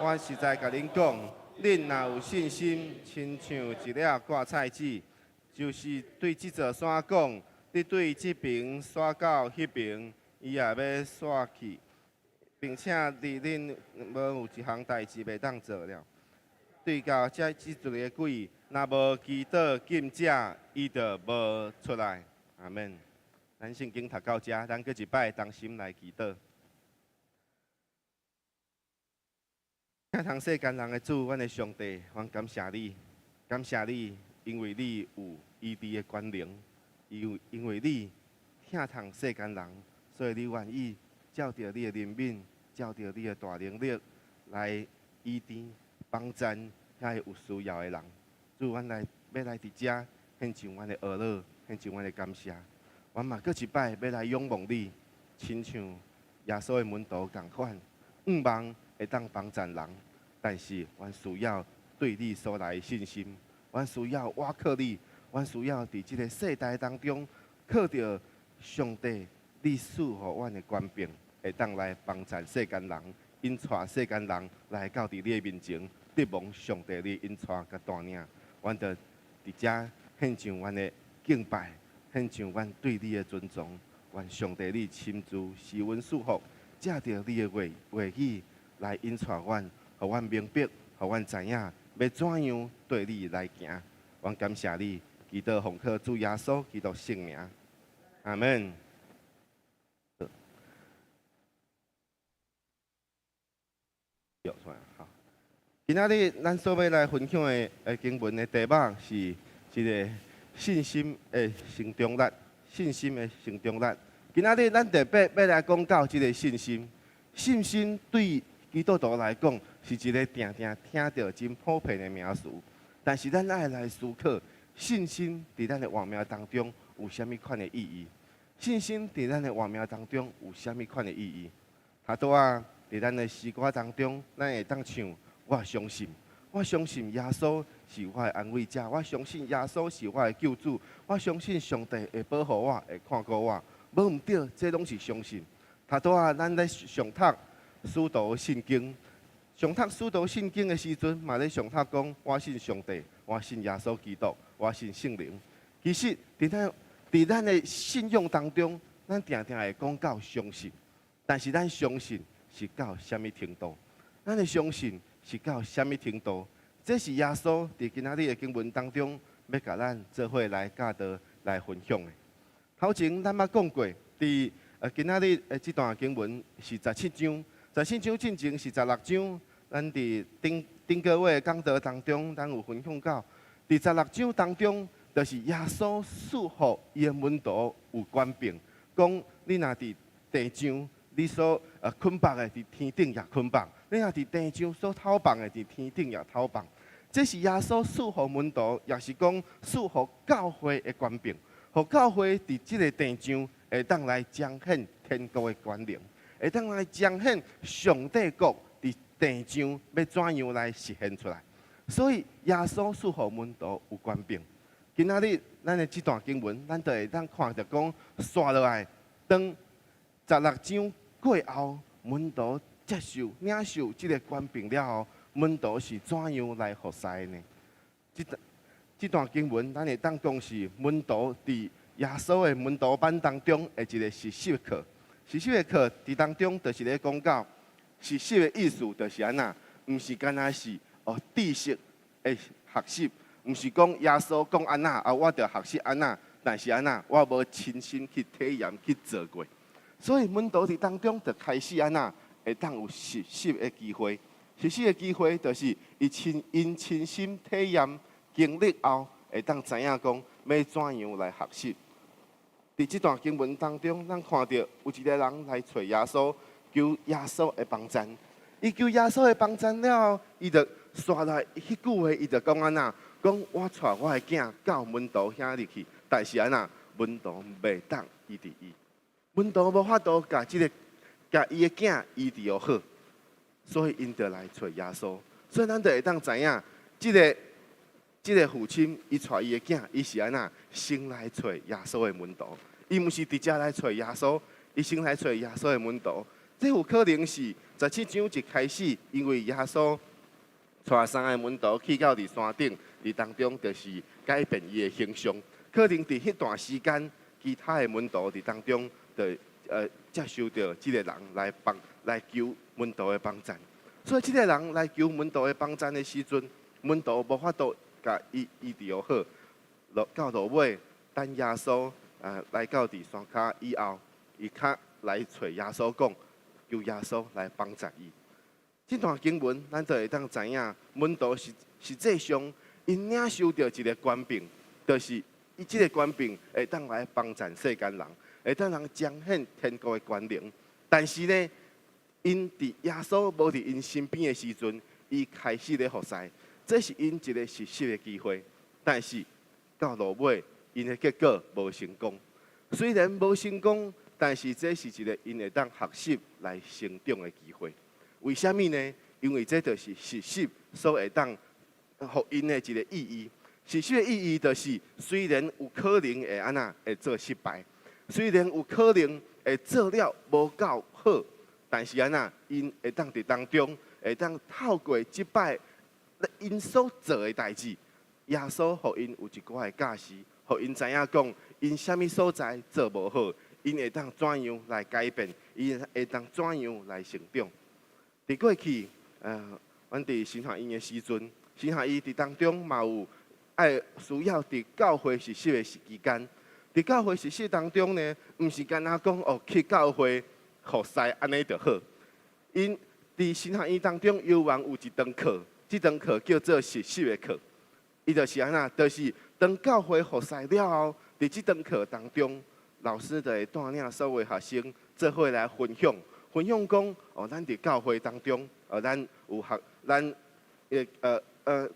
我實在共恁講，恁若有信心，親像一粒芥菜籽，就是對這座山講：你對這爿徙到彼爿，伊也欲徙去，並且佇恁無有一項代誌袂當做了。對到這這一个鬼，若無祈禱禁食，伊就無出來。阿們。咱聖經讀到遮，咱閣一擺同心來祈禱。疼痛世間人的主，阮的上帝，阮感謝你，感謝你，因為你有醫治的權能，因為你疼痛世間人，所以你願意照著你的憐憫，照著你的大能力來醫治、幫贊遐個有需要的人。主，阮來欲來佇遮獻上阮的哀樂，獻上阮的感謝。阮嘛閣一擺欲來仰望你，親像耶穌的門徒仝款，向望會當幫贊人，但是阮需要對你所來的信心，阮需要倚靠你，阮需要佇這个世代當中，靠著上帝你賜予阮的權柄，會當來幫贊世間人，引帶世間人來到佇你的面前，得蒙上帝你引帶佮帶領。阮就佇遮獻上阮的敬拜，獻上阮對你的尊崇。願上帝你親自施恩賜福，藉著你的話話語來引帶阮，予阮明白，予阮知影欲怎樣對你來行。阮感謝你，祈禱奉靠主耶穌基督聖名，阿門。好，今仔日咱所欲來分享的經文的題目是一个信心的成長力，信心的成長力。今仔日咱特別欲來講到這个信心，信心對基督徒來講是一个定定聽著真普遍的名詞，但是咱愛來思考，信心佇咱的活命當中有啥物款的意義？信心佇咱的活命當中有啥物款的意義？頭拄仔佇咱的詩歌當中，咱會當唱：我相信，我相信耶穌是我的安慰者，我相信耶穌是我的救主，我相信上帝會保護我，會看顧我。無毋對，這攏是相信。頭拄仔咱咧上讀使徒信經，上讀使徒信經的時陣，嘛咧上讀講：我信上帝，我信耶穌基督，我信聖靈。其實，佇咱的信仰當中，咱定定會講到相信，但是咱相信是到啥物程度？咱的相信是到啥物程度？這是耶穌佇今仔日的經文當中，欲共咱做伙來教導、來分享的。頭前咱捌講過，佇今仔日的這段經文是十七章，十七章進前是十六章。咱佇頂頂個月的講道當中，咱有分享到，佇十六章當中，就是耶穌賜予伊的門徒有權柄，講你若佇地上，你所捆綁的，佇天頂也捆綁；你若佇地上所透放的，佇天頂也透放。這是耶穌賜予門徒，也是講賜予教會的權柄。予教會佇這个地上會當來彰顯天國的權能，會當來彰顯上帝國佇地上欲怎樣來實現出來。所以耶穌賜予門徒有權柄。今仔日咱的這段經文，咱就會當看著講，紲落來，當十六章過後，門徒接受領受這个權柄了後，門徒是怎樣來服侍的呢？這段經文，咱會當講是門徒佇耶穌的門徒班當中的一个實習課。實習的課佇當中，就是咧講到實習的意思，就是按怎，毋是干焦是哦知識的學習，毋是講耶穌講按怎啊，我就學習按怎，但是按怎，我無親身去體驗去做過。所以門徒佇當中就開始按怎，會當有實習的機會。實習的機會就是伊親𪜶親身體驗。經歷後，會當知影講欲怎樣來學習。佇這段經文當中，咱看著有一个人來揣耶穌，求耶穌的幫贊。伊求耶穌的幫贊了後，伊就紲來彼句話，伊就講按怎？講我帶我的囝到門徒遐入去，但是按怎？門徒袂當醫治伊，門徒無法度共這个共伊的囝醫治予好，所以𪜶就來揣耶穌。所以咱就會當知影，這个父親伊帶伊的囝，伊是按怎先來揣耶穌的門徒，伊毋是直接來揣耶穌，伊先來揣耶穌的門徒。這有可能是十七章一開始，因為耶穌帶三个門徒去到佇山頂，佇當中就是改變伊的形象。可能佇彼段時間，其他的門徒佇當中就接受著這个人來幫來求門徒的幫贊。所以這个人來求門徒的幫贊的時陣，門徒無法度共伊醫治予好，落到落尾，等耶穌來到佇山跤以後，伊較來揣耶穌講，求耶穌來幫助伊。這段經文，咱就會當知影，門徒實實際上𪜶領受著一个權柄，就是伊這个權柄會當來幫贊世間人，會當人彰顯天國的權能。但是呢，𪜶佇耶穌無佇𪜶身邊的時陣，伊開始咧服侍。這是𪜶一个實習的機會。但是到落尾，𪜶的結果無成功。雖然無成功，但是這是一个𪜶會當學習來成長的機會。為啥物呢？因為這就是實習所會當予𪜶的一个意義。實習的意義就是，雖然有可能會按怎會做失敗，雖然有可能會做了無夠好，但是按怎，𪜶會當佇當中，會當透過這擺𪜶所做的代誌，耶穌予𪜶有一寡的教示，予𪜶知影講，𪜶啥物所在做無好，𪜶會當怎樣來改變，𪜶會當怎樣來成長。佇過去，阮佇神學院的時陣，神學院佇當中嘛有愛需要佇教會實習的時期間，佇教會實習當中呢，毋是干焦講哦去教會服侍按呢就好。𪜶佇神學院當中，猶原有一堂課，這堂課叫做實習的課。伊就是按怎，就是當教會服侍了後，佇這堂課當中，老師就會帶領所有學生做伙來分享，分享講哦，咱佇教會當中，咱有學，咱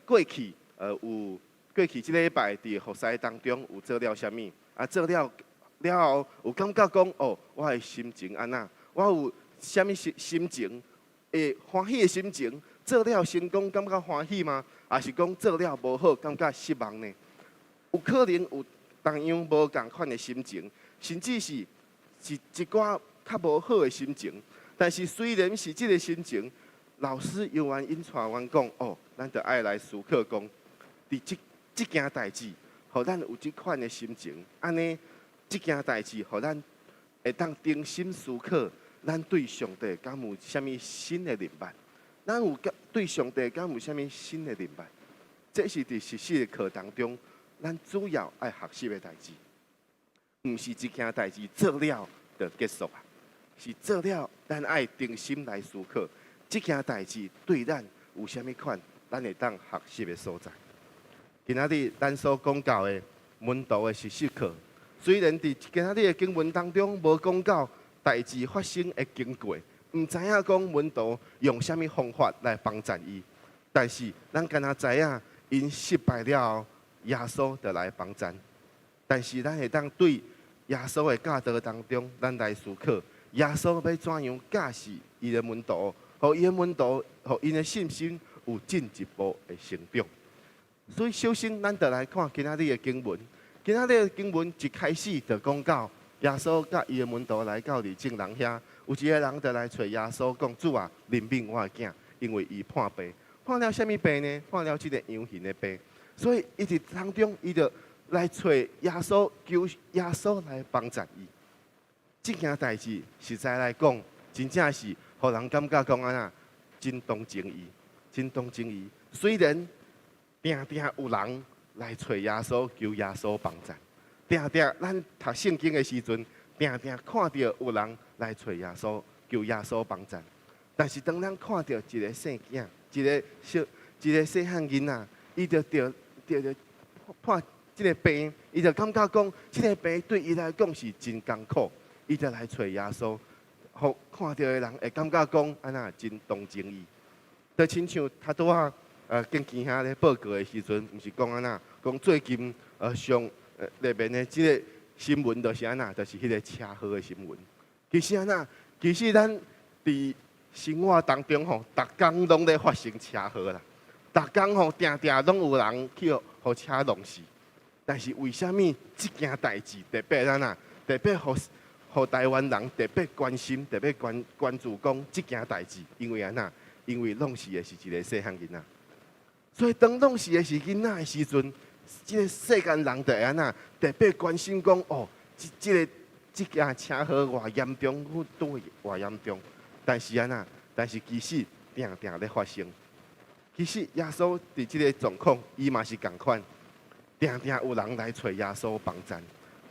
過去有過去這禮拜佇服侍當中有做了啥物？啊，做了了後有感覺講哦，我的心情按怎？我有啥物心心情？會歡喜的心情，做了成功感覺歡喜嗎？抑是講做了無好感覺失望呢？有可能有同樣無仝款的心情，甚至是是一寡較無好的心情。但是雖然是這个心情，老師猶原𪜶帶阮講哦，咱著愛來思考講，佇這這件代誌，予咱有這款的心情，按呢，這件代誌予咱會當重新思考，咱對上帝敢有啥物新的認捌？咱有對上帝敢有啥物新的認捌？這是佇實習的課當中，咱主要愛學習的代誌，毋是一件代誌做了就結束啊，是做了咱愛重新來思考，這件代誌對咱有啥物款，咱會當學習的所在。今仔日咱所講到的門徒的實習課，雖然佇今仔日的經文當中無講到代誌發生的經過，毋知影講門徒用啥物方法來幫贊伊，但是咱敢若知影，𪜶失敗了後，耶穌就來幫贊。但是咱會當對耶穌的教導當中，咱來思考，耶穌欲怎樣教示伊的門徒，予伊的門徒，予𪜶的信心有進一步的成長。所以，首先咱就來看今仔日的經文。今仔日的經文一開始就講到耶穌佮伊的門徒來到佇眾人遐，有一个人就來揣耶穌講：主啊，憐憫我的囝，因為伊破病。破了啥物病呢？破了這个陽痉的病。所以，伊佇當中，伊就來揣耶穌，求耶穌來幫助伊。這件代誌實在來講，真正是予人感覺講按怎，真同情伊，真同情伊。雖然定定有人來揣耶穌，求耶穌幫助。定定咱讀聖經的時陣，定定看著有人來揣耶穌，求耶穌幫助。但是當咱看著一个細囝，一个小，一个細漢囡仔，伊就著著著破這个病，伊就感覺講，這个病對伊來講是真艱苦，伊就來揣耶穌，予看著的人會感覺講，按怎真同情伊。就親像頭拄仔建基兄咧報告的時陣，毋是講按怎，講最近上熱門的這个新聞就是按怎，就是彼个車禍的新聞。其實按怎，其實咱佇生活當中吼，逐工攏咧發生車禍啦，逐工吼定定攏有人去予車撞死。但是為啥物這件代誌特別按怎？特別予台灣人特別關心、特別關關注講這件代誌，因為按怎？因為弄死的是一个細漢囡仔。所以當弄死的是囡仔的時陣，這个世間人就會按怎？特別關心講哦，這這个這件車禍偌嚴重，拄偌嚴重。但是按怎？但是其實定定咧發生。其實耶穌佇這个狀況，伊嘛是仝款，定定有人來揣耶穌幫贊，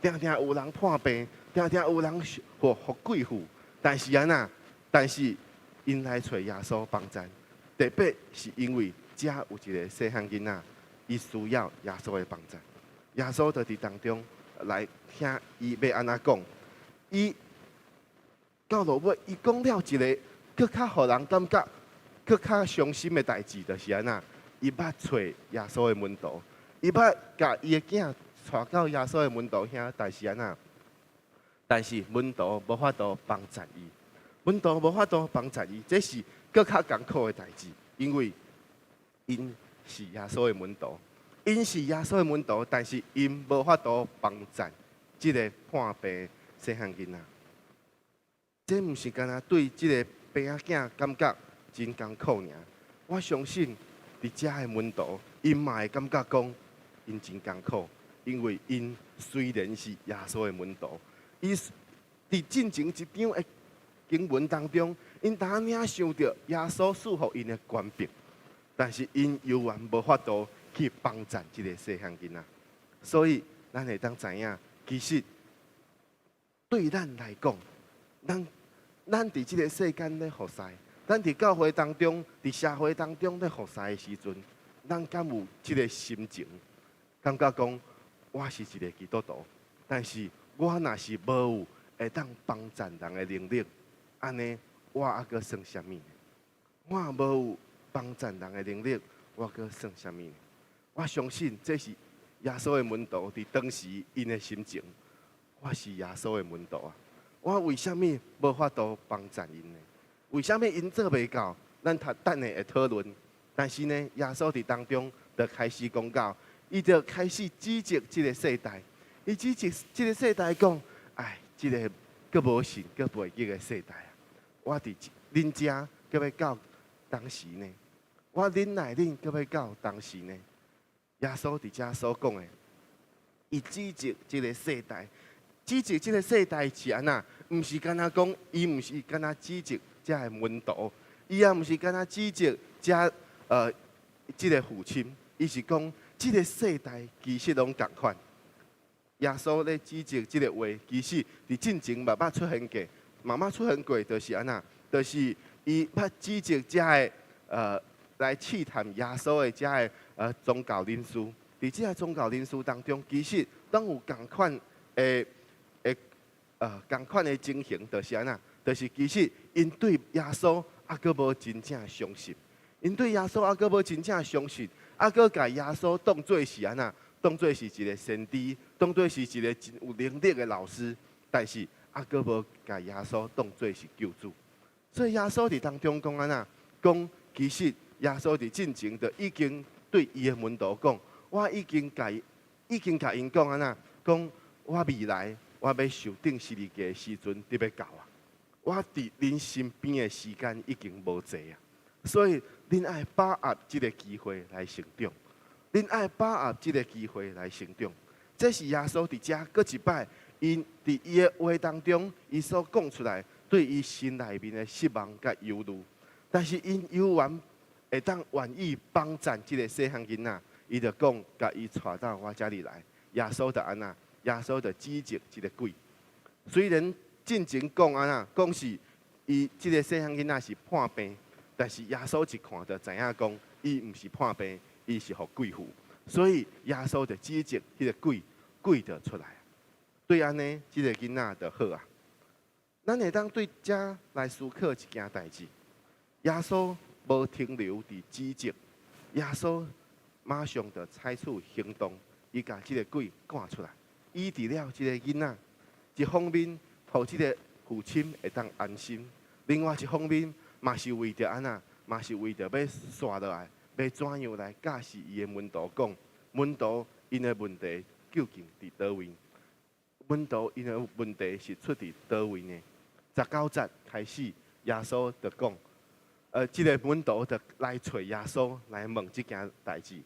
定定有人破病，定定有人予予鬼附。但是按怎？但是𪜶來揣耶穌幫贊，特別是因為遮有一个細漢囡仔，伊需要耶穌的幫贊。耶穌就佇當中來聽伊欲按怎講，伊到落尾，伊講了一个閣較予人感覺閣較傷心的代誌，就是按怎？伊捌揣耶穌的門徒，伊捌共伊的囝帶到耶穌的門徒遐，但是按怎？但是門徒無法度幫贊伊，門徒無法度幫贊伊，這是閣較艱苦的代誌，因為𪜶是耶穌的門徒，𪜶是耶穌的門徒，但是𪜶無法度幫贊這个破病細漢囡仔。這毋是干焦對這个病仔囝感覺真艱苦爾。我相信佇遮的門徒，𪜶嘛會感覺講，𪜶真艱苦，因為𪜶雖然是耶穌的門徒，伊佇進前一章的經文當中，𪜶當領受著耶穌賜予𪜶的權柄，但是𪜶猶原無法度去幫贊這个細漢囡仔。所以，咱會當知影，其實對咱來講，咱佇這个世間咧服侍，咱佇教會當中、佇社會當中咧服侍的時陣，咱敢有這个心情，感覺講我是一个基督徒，但是我若是無有會當幫贊人的能力，按呢我猶閣算啥物？我無有幫贊人的能力，我閣算啥物？我相信這是耶穌的門徒佇當時𪜶的心情。我是耶穌的門徒啊！我為啥物無法度幫贊𪜶呢？為啥物𪜶做袂到？咱讀等下會討論。但是呢，耶穌佇當中就開始講到，伊就開始指責這个世代，伊指責這个世代講：唉，這个閣無信、閣袂記的世代啊！我佇恁遮閣欲到當時呢？我忍耐恁閣欲到當時呢？耶穌佇遮所講的，伊指責這个世代。指責這个世代是按怎？毋是干焦講，伊毋是干焦指責遮的門徒，伊也毋是干焦指責遮這个父親，伊是講這个世代其實攏仝款。耶穌咧指責這个話，其實佇進前嘛捌出現過，嘛捌出現過，就是按怎？就是伊捌指責遮的來試探耶穌的遮的宗教人士。佇這个宗教人士當中，其實攏有仝款的。仝款的情形就是按怎？就是其實𪜶對耶穌猶閣無真正相信，𪜶對耶穌猶閣無真正相信，猶閣共耶穌當做是按怎？當做是一个先知，當做是一个真有能力的老師，但是猶閣無共耶穌當做是救主。所以耶穌佇當中講按怎？講其實耶穌佇進前就已經對伊的門徒講，我已經共已經共𪜶講按怎？講我未來，我欲受釘十字架的時陣，得欲到啊！我佇恁身邊的時間已經無濟啊，所以恁愛把握這个機會來成長，恁愛把握這个機會來成長。這是耶穌佇遮閣一擺，𪜶佇伊的話當中，伊所講出來對伊心內面的失望佮憂慮，但是𪜶猶原會當願意幫贊這个細漢囡仔，伊就講，共伊帶到我遮裡來。耶穌就按怎？耶穌就指責這个鬼。雖然進前講按怎，講是伊這个細漢囡仔是破病，但是耶穌一看就知影講，伊毋是破病，伊是予鬼附。所以耶穌就指責彼个鬼，鬼就出來。對按呢，這个囡仔就好啊。咱會當對遮來思考一件代誌。耶穌無停留佇指責，耶穌馬上就採取行動，伊共這个鬼趕出來。醫治了這个囡仔，一方面，予這个父親會當安心；另外一方面，嘛是為著按怎，嘛是為著欲紲落來，欲怎樣來教示伊的門徒講，門徒𪜶的問題究竟佇佗位？門徒𪜶的問題是出佇佗位呢？19節開始，耶穌就講，這个門徒就來揣耶穌來問這件代誌，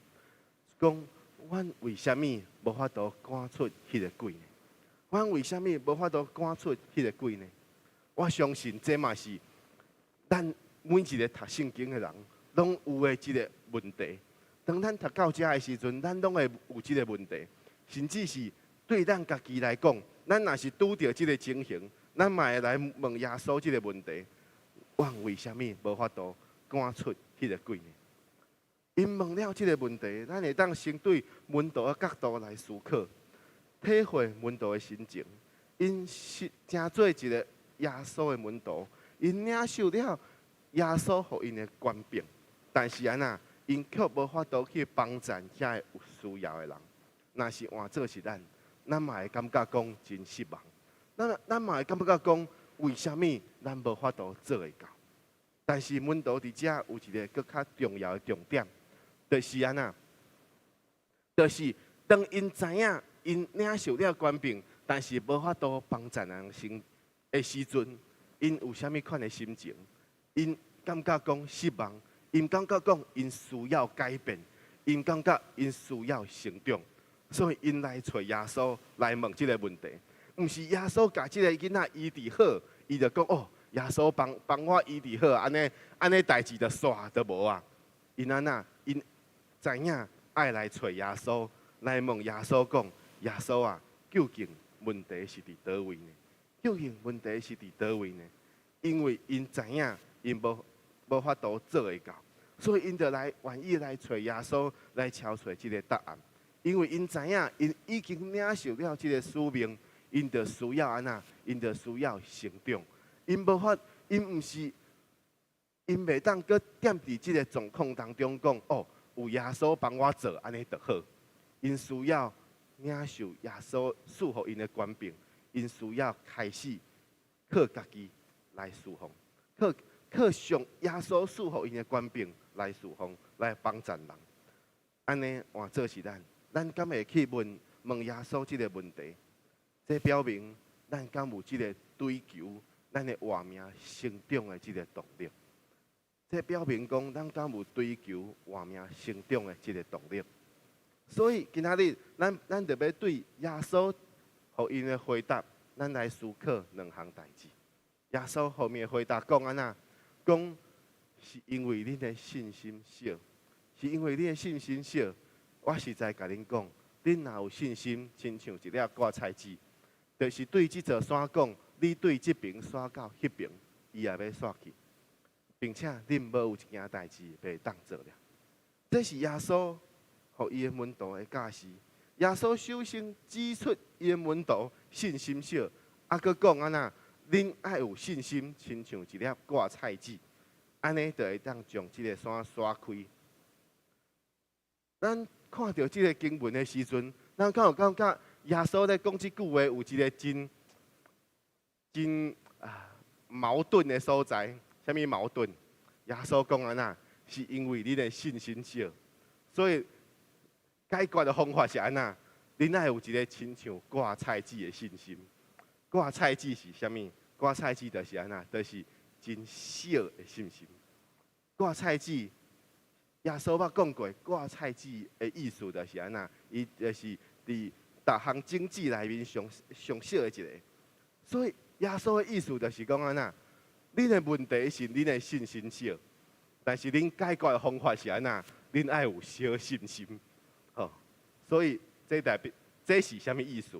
講，阮為啥物無法度趕出彼个鬼呢？阮為啥物無法度趕出彼个鬼呢？我相信這嘛是咱每一个讀聖經的人攏有的這个問題。當咱讀到遮的時陣，咱攏會有這个問題，甚至是對咱家己來講，咱若是拄著這个情形，咱嘛會來問耶穌這个問題：阮為啥物無法度趕出彼个鬼呢？𪜶問了這个問題，咱會當先對門徒的角度來思考，體會門徒的心情。𪜶是成做一个耶穌的門徒，𪜶領受了耶穌予𪜶的權柄，但是按怎， 𪜶卻無法度去幫贊遐個有需要的人。若是換做是咱，咱嘛會感覺講真失望。咱嘛會感覺講，為啥物咱無法度做會到？但是門徒佇遮有一個閣較重要的重點，就是按怎？就是當𪜶知影𪜶領受了權柄，但是無法度幫贊人生的時陣，𪜶有啥物款的心情？𪜶感覺講失望，𪜶感覺講𪜶需要改變，𪜶感覺𪜶需要成長，所以𪜶來揣耶穌來問這個問題。毋是耶穌共這個囡仔醫治好，伊就講哦，耶穌幫幫我醫治好，按呢按呢代誌就煞就無啊。𪜶按怎？𪜶知影愛來揣耶穌，來問耶穌講：耶穌啊，究竟問題是佇佗位呢？究竟問題是佇佗位呢？因為𪜶知影𪜶無無法度做會到，所以𪜶就來願意來揣耶穌來敲揣這個答案。因為𪜶知影𪜶已經領受了這個使命，𪜶就需要按怎？𪜶就需要成長。𪜶無法，𪜶毋是，𪜶袂當閣踮佇這個狀況當中講哦，有耶穌幫我做，按呢就好。𪜶需要領受耶穌賜予𪜶的權柄，𪜶需要開始靠家己來侍奉，靠靠上耶穌賜予𪜶的權柄來侍奉，來幫贊人。按呢換做是咱，咱敢會去問問耶穌這個問題？這表明咱敢有這個追求咱的活命成長的這個動力。這表明講咱敢有追求活命成長的這個動力。所以今仔日咱咱著欲對耶穌予𪜶的回答，咱來思考兩項代誌。耶穌後面回答講按怎？講是因為恁的信心少，是因為恁的信心少。我實在共恁講，恁若有信心，親像一粒芥菜籽，就是對這座山講，你對這爿徙到彼爿，伊也欲徙去，並且恁無有一件代誌袂當做了。這是耶穌予伊的門徒的教示。耶穌首先指出伊的門徒信心少，啊，閣講按怎？恁愛有信心，親像一粒芥菜籽，按呢就會當將這個山徙開。咱看著這個經文的時陣，咱敢有感覺耶穌咧講這句話有一個真真啊矛盾的所在？啥物矛盾？耶穌講按怎？是因為恁的信心少，所以解決的方法是按怎？恁愛有一個親像芥菜籽的信心。芥菜籽是啥物？芥菜籽就是按怎？就是真小的信心。芥菜籽，耶穌捌講過，芥菜籽的意思就是按怎？伊就是佇逐項種子內面上上小的一个。所以耶穌的意思就是講按怎？恁的問題是恁的信心少，但是恁解決的方法是按怎？恁愛有小信心，吼。所以這代表這是啥物意思？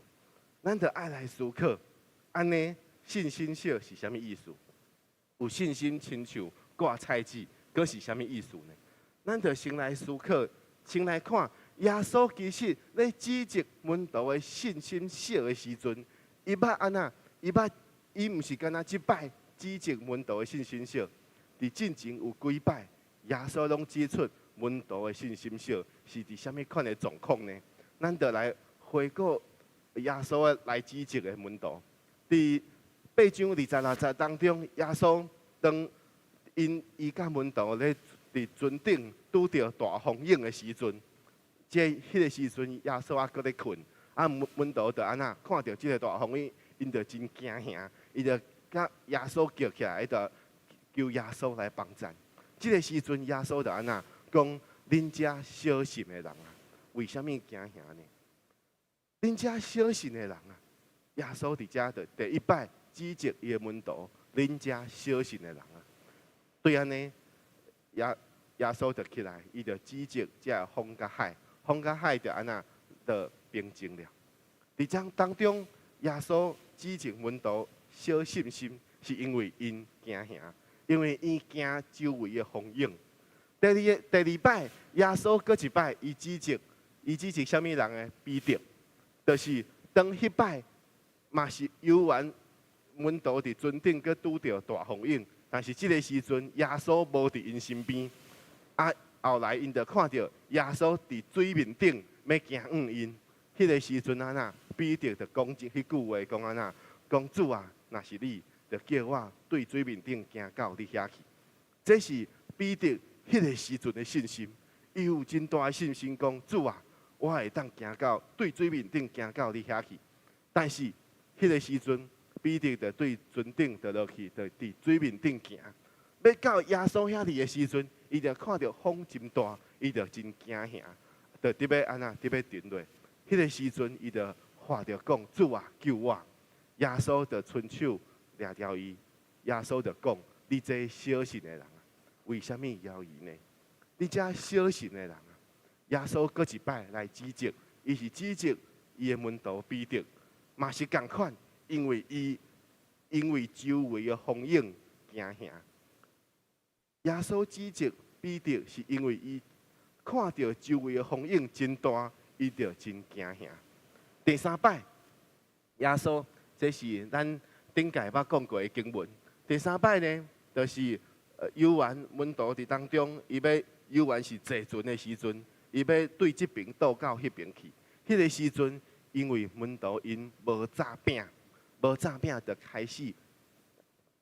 咱著愛來思考，按呢信心小是啥物意思？有信心親像芥菜籽，閣是啥物意思呢？咱著先來思考，先來看耶穌其實咧指責門徒的信心小的時陣，伊捌按怎？伊捌伊毋是干焦這擺指責門徒的信心小，佇進前有幾擺，耶穌攏指出門徒的信心小，是佇啥物款的狀況呢？咱著來回顧耶穌來指責的門徒，佇八章二十六節當中，耶穌當𪜶伊佮門徒咧佇船頂拄著大風湧的時陣，這彼個時陣耶穌猶閣咧睏，啊門門徒就按怎看著這个大風湧，𪜶就真驚嚇，伊就共耶穌叫起來，伊就求耶穌來幫贊。這个時陣耶穌就按怎講？恁這小信的人啊，為啥物驚嚇呢？恁這小信的人啊，耶穌佇遮就第一擺指責伊的門徒，恁這小信的人啊，對按呢，耶耶穌就起來，伊就指責這个風佮海，風佮海就按怎就平靜了。佇這當中，耶穌指責門徒小信心，是因為𪜶驚嚇，因為𪜶驚周圍的風湧。第二個第二擺，耶穌閣一擺，伊指責，伊指責啥物人呢？彼得，就是當彼擺嘛是猶原門徒佇船頂閣拄著大風湧，但是這个時陣耶穌無佇𪜶身邊，啊，後來𪜶就看著耶穌佇水面頂欲行向𪜶，彼个時陣按怎，彼得就講這彼句話，講按怎，講主啊，若是你，就叫我對水面頂行到你遐去。這是彼得彼个時陣的信心，伊有真大的信心，講主啊，我會當行到對水面頂行到你遐去。但是彼个時陣，彼得就對船頂就落去，就佇水面頂行。欲到耶穌遐裡的時陣，伊就看著風真大，伊就真驚嚇，就佇欲按怎，佇欲沉落。彼个時陣，伊就喊著講：主啊，救我！耶穌就伸手掠著伊，耶穌就講：你這小信的人啊，為啥物猶疑呢？你這小信的人啊！耶穌閣一擺來指責，伊是指責伊的門徒彼得，嘛是仝款，因為伊因為周圍的風湧驚嚇。耶穌指責彼得，是因為伊看著周圍的風湧真大，伊就真驚嚇。第三擺，耶穌，這是咱頂屆捌講過的經文。第三擺呢，就是猶原門徒佇當中，伊欲猶原是坐船的時陣，伊欲對這爿渡到彼爿去。彼个時陣，因為門徒𪜶無紮餅，無紮餅就開始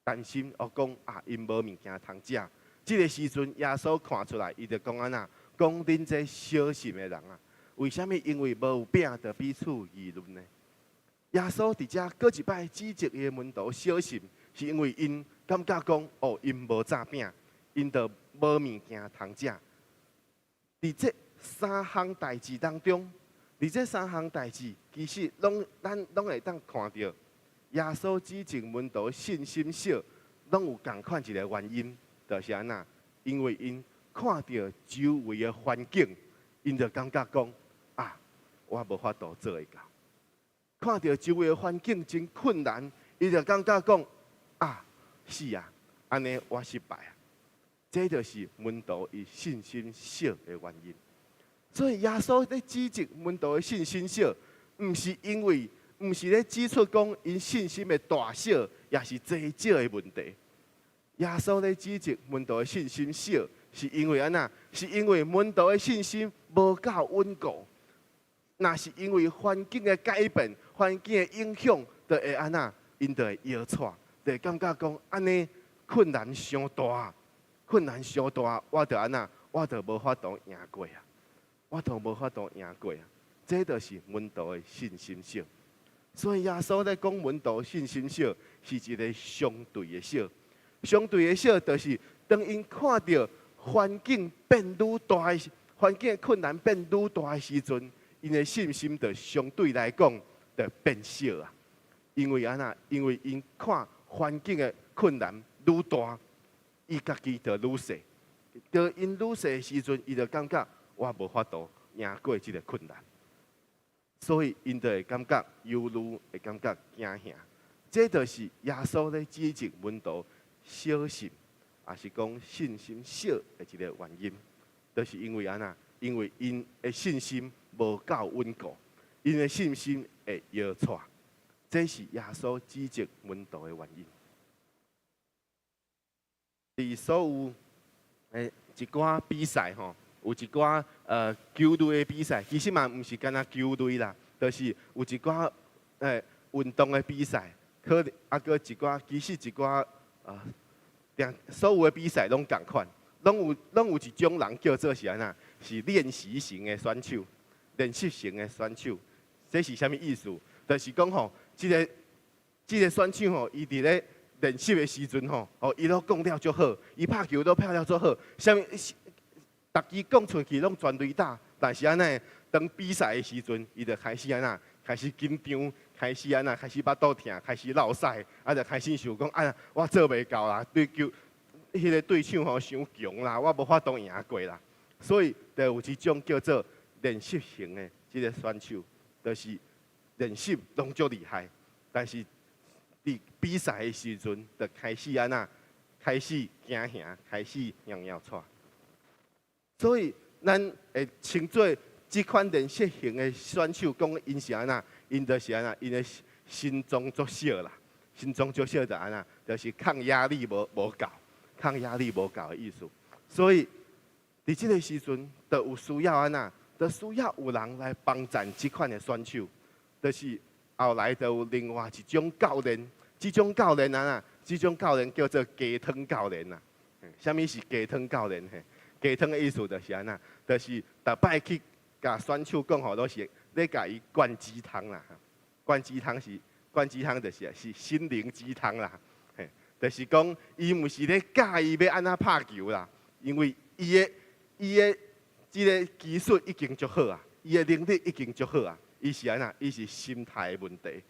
擔心，哦講啊，𪜶無物件通食。這个時陣，耶穌看出來，伊就講按怎，講恁這小信的人啊，為啥物？因為無有餅，就彼此議論呢？耶穌佇遮閣一擺指責伊的門徒小信，是因為𪜶感覺講，哦，𪜶無紮餅，𪜶就無物件通食。佇這三項代誌當中，佇這三項代誌，其實攏咱攏會當看著，耶穌指責門徒信心小，攏有仝款一个原因。就是按怎，因為𪜶看著周圍的環境，𪜶就感覺講啊，我無法度做會到。看著周圍的環境真困難，伊就感覺講啊，是啊，按呢我失敗啊。這就是門徒伊信心小的原因。所以耶穌咧指責門徒的信心小，毋是因為，毋是咧指出講𪜶信心的大小，抑是濟少的問題。耶穌咧指責門徒的信心小，是因為按怎？是因為門徒的信心無夠穩固。若是因為環境的改變、環境的影響，就會按怎？𪜶就會搖掣，就會感覺講按呢困難傷大，困難傷大，我就按怎？我就無法度贏過啊！我就無法度贏過啊！這就是門徒的信心小。所以耶穌咧講門徒信心小，是一个相對的小。相對的小，就是當𪜶看著環境變愈大，環境的困難變愈大的時陣，𪜶的信心就相對來講就變小啊。因為按怎？因為𪜶看環境的困難愈大，伊家己就愈細。當𪜶愈細的時陣，伊就感覺我無法度贏過這个困難，所以𪜶就會感覺憂慮，會感覺驚嚇。這就是耶穌咧指責門徒小信，抑是講信心小的一个原因，就是因為按怎？因為𪜶的信心無夠穩固，𪜶的信心會搖掣。這是耶穌指責門徒的原因。佇所有的一寡比賽吼，有一寡球類的比賽，其實嘛毋是干焦球類啦，就是有一寡運動的比賽，可能啊閣一寡，其實一寡啊，定所有的比賽攏仝款，攏有一種人叫做是按怎？是練習型的選手，練習型的選手，這是啥物意思？就是講吼，這个選手吼，伊佇咧練習的時陣吼，哦，伊攏講了足好，伊拍球都拍了足好，啥物，逐支講出去攏全壘打，但是按怎？當比賽的時陣，伊就開始按怎？開始緊張，開始按怎？開始腹肚疼，開始落屎，啊，就開始想講，啊，我做袂到啦，對球，彼个對手吼傷強啦，我無法度贏過啦。所以，就有一種叫做練習型的這个選手，就是練習攏足厲害，但是佇比賽的時陣，就開始按怎？開始驚嚇，開始搖搖掣。所以，咱會稱做這款練習型的選手，講𪜶是按怎？𪜶就是按怎？𪜶的心臟足小啦，心臟足小就按怎？就是抗壓力無夠，抗壓力無夠的意思。所以，佇佇這個時陣，就有需要按怎，就需要有人來幫贊這款的選手，就是後來就有另外一種教練，這種教練按怎，這種教練叫做雞湯教練啦。啥物是雞湯教練？嘿，雞湯的意思就是按怎，就是逐擺去共選手講吼，攏是咧共伊灌雞湯啦。灌雞湯是灌雞湯，就是是心靈雞湯啦。嘿，就是講伊毋是咧教伊欲按怎拍球啦，因為伊的這个技術已經足好啊，伊的能力已經足好啊，伊是按怎？伊是心態的問題。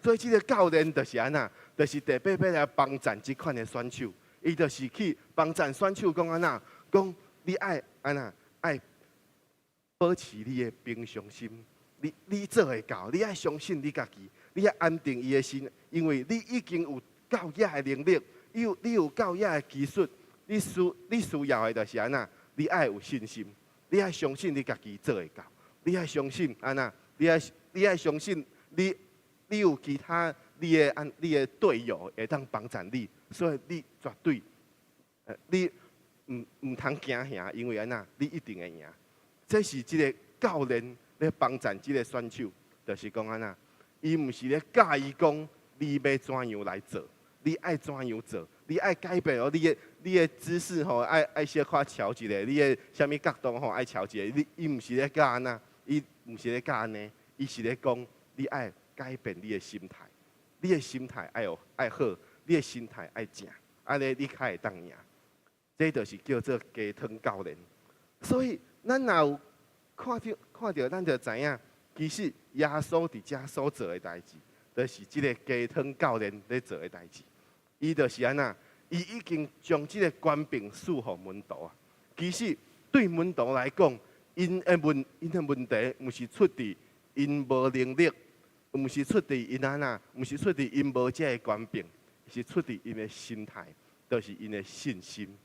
所以這个教練就是按怎？就是特別欲來幫贊這款的選手。伊就是去幫贊選手講按怎？講你愛按怎？愛保持你的平常心，你做會到，你愛相信你家己，你愛安定伊的心，因為你已經有夠遐的能力，你有夠遐的技術，你需要的就是按怎？你愛有信心，你愛相信你家己做會到，你愛相信按怎？你愛相信你有其他你的隊友會當幫贊你，所以你絕對，你毋通驚嚇，因為按怎？你一定會贏。這是這个教練咧幫贊這个選手，就是講按怎？伊毋是咧教伊講你欲怎樣來做，你愛怎樣做，你愛改變哦，你的姿勢吼愛小可調一下，你的啥物角度吼愛調一下。伊毋是咧教按怎，伊毋是咧教按呢，伊是咧講你愛改變你的心態，你的心態愛有愛好，你的心態愛正，按呢你較會當贏。這就是叫做雞湯教練。所以咱若有看著，咱就知影，其實耶穌佇遮所做的代誌，就是這个雞湯教練咧做的代誌。伊就是按怎？伊已經將這个權柄賜予門徒啊。其實對門徒來講，𪜶的問題，毋是出佇𪜶無能力，毋是出佇𪜶按怎，毋是出佇𪜶無這个權柄，是出佇𪜶的心態，就是𪜶的信心，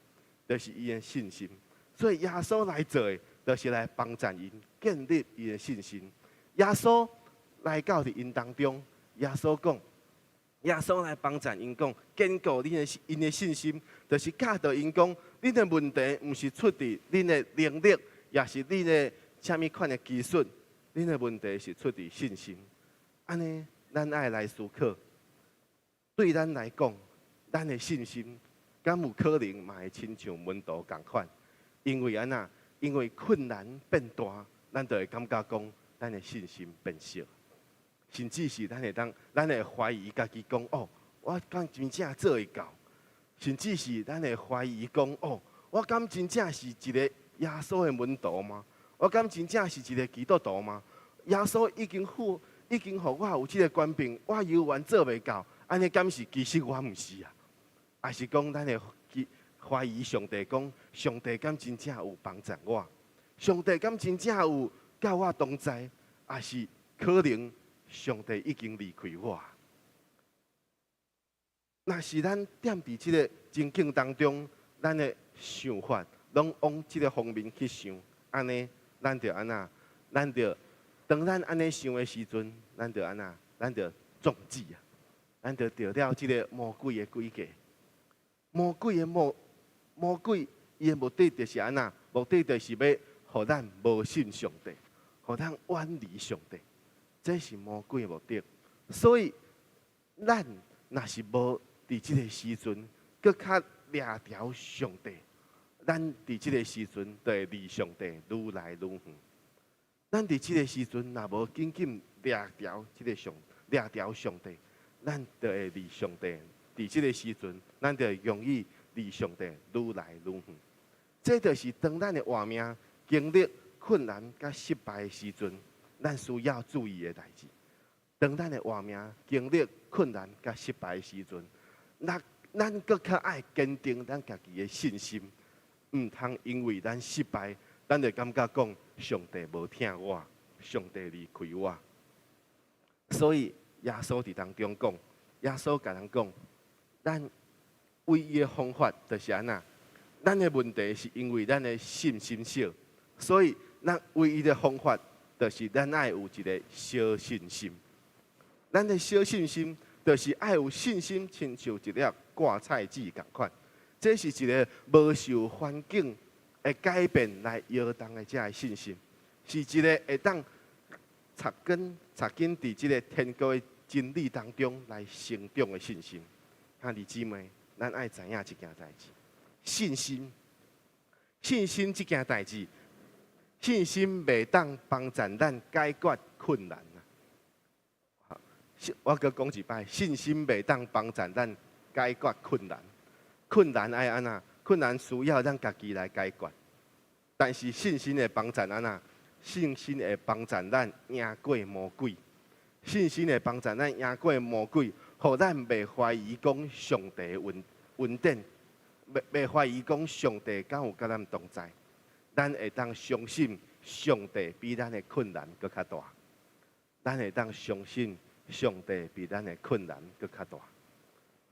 就是𪜶的信心。所以耶穌來做的，就是來幫贊𪜶建立𪜶的信心。耶穌來到佇𪜶當中，耶穌講，耶穌來幫贊𪜶講，堅固𪜶的信心，就是教導𪜶講，恁的問題毋是出佇恁的能力，也是恁的啥物款的技術，恁的問題是出佇信心。按呢，咱愛來思考，對咱來講，咱的信心，敢有可能嘛會親像門徒仝款？因為按怎？因為困難變大，咱就會感覺講，咱的信心變小，甚至是咱會懷疑家己講：哦，我敢真正做會到？甚至是咱會懷疑講：哦，我敢真正是一个耶穌的門徒嗎？我敢真正是一个基督徒嗎？耶穌已經付，已經予我有這个權柄，我猶原做袂到，按呢敢是其實我毋是啊？抑是講咱會去懷疑上帝，講上帝敢真正有幫贊我？上帝敢真正有佮我同在？抑是可能上帝已經離開我？若是咱踮佇這个情境當中，咱的想法攏往這个方面去想，按呢，咱就按怎？咱就當咱按呢想的時陣，咱就按怎？咱就中計啊！咱就著了這个魔鬼的詭計。魔鬼伊的目的就是按怎？目的就是欲予咱無信上帝，予咱遠離上帝。這是魔鬼的目的。所以，咱若是無佇這个時陣，閣較掠牢上帝，咱佇這个時陣就會離上帝愈來愈遠。咱佇這个時陣若無緊緊掠牢上帝，咱就會離上帝。佇這个時陣，咱就會容易離上帝愈來愈遠。這就是當咱的活命經歷困難佮失敗的時陣，咱需要注意的代誌。當咱的活命經歷困難佮失敗的時陣，那咱閣較愛堅定咱家己的信心，毋通因為咱失敗，咱就感覺講上帝無疼我，上帝離開我。所以耶穌佇當中講，耶穌共咱講，咱唯一的方法就是按怎？咱的問題是因為咱的信心小，所以咱唯一的方法就是咱愛有一个小信心。咱的小信心就是愛有信心，親像一粒掛菜籽仝款。這是一个無受環境會改變來搖動的這个信心，是一个會當扎根扎根佇這个天國的真理當中來成長的信心。兄弟姊妹，咱愛知影一件代誌，信心，信心這件代誌，信心袂當幫助咱解決困難啊！我閣講一擺，信心袂當幫助咱解決困難。困難愛按怎？困難需要咱家己來解決。但是信心會幫助按怎？信心會幫助咱贏過魔鬼。信心會幫助咱贏過魔鬼，予咱袂懷疑講上帝恩典，袂懷疑講上帝敢有佮咱同在。咱會當相信上帝比咱的困難閣較大。咱會當相信上帝比咱的困難閣較大。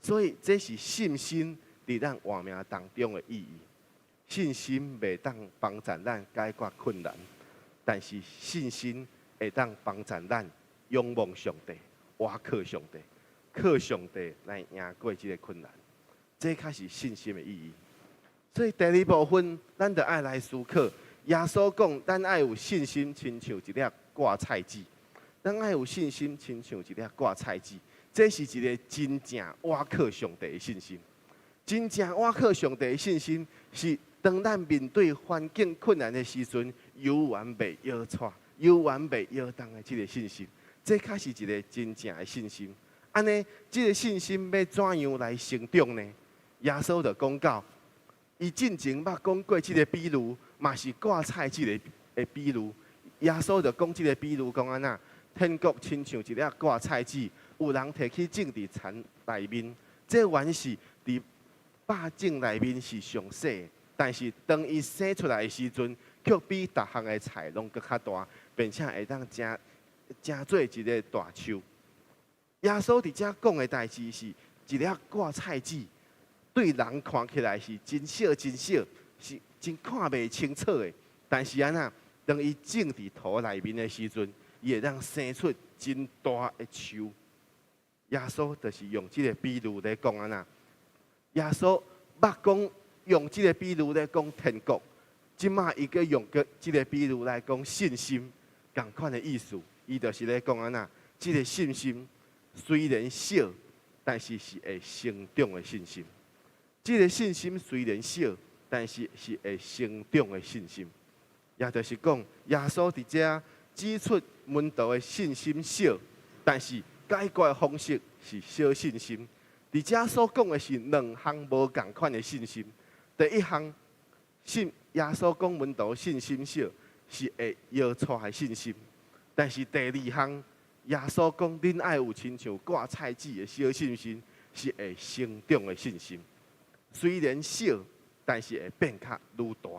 所以這是信心佇咱活命當中的意義。信心袂當幫助咱解決困難，但是信心會當幫助咱仰望上帝，倚靠上帝，靠上帝來贏過這个困難。這才是信心的意義。所以第二部分，咱就愛來思考。耶穌講，咱愛有信心，親像一粒掛菜籽。咱愛有信心，親像一粒掛菜籽。這是一个真正倚靠上帝的信心。真正倚靠上帝的信心，是當咱面對環境困難的時陣，猶原袂搖掣，猶原袂搖動的這个信心。這才是一个真正的信心。按呢，這个信心欲怎樣來成長呢？耶穌就講到，伊進前捌講過這个比喻，嘛是掛菜籽的比喻。耶穌就講這个比喻，講按怎？天國親像一粒掛菜籽，有人提去種佇田內面，這原是佇百種內面是上細，但是當伊生出來的時陣，卻比逐項的菜攏閣較大，並且會當成做一个大樹。耶穌佇遮講的代誌是一粒掛菜籽，對人看起來是真小真小，是真看袂清楚的。但是按怎，當伊種佇土內面的時陣，伊會當生出真大的樹。耶穌就是用這个比喻來講按怎。耶穌捌講用這个比喻來講天國，這馬伊閣用閣這个比喻來講信心，仝款的意思，伊就是咧講按怎，這个信心雖然小，但是是會成長的信心。這个信心雖然小，但是是會成長的信心。也就是講，耶穌佇遮指出門徒的信心小，但是解決的方式是小信心。佇遮所講的是兩項無仝款的信心。第一項，信耶穌講門徒信心小，是會搖掣的信心。但是第二項，耶穌講恁愛有親像掛菜籽的小信心，是會成長的信心。雖然小，但是會變較愈大。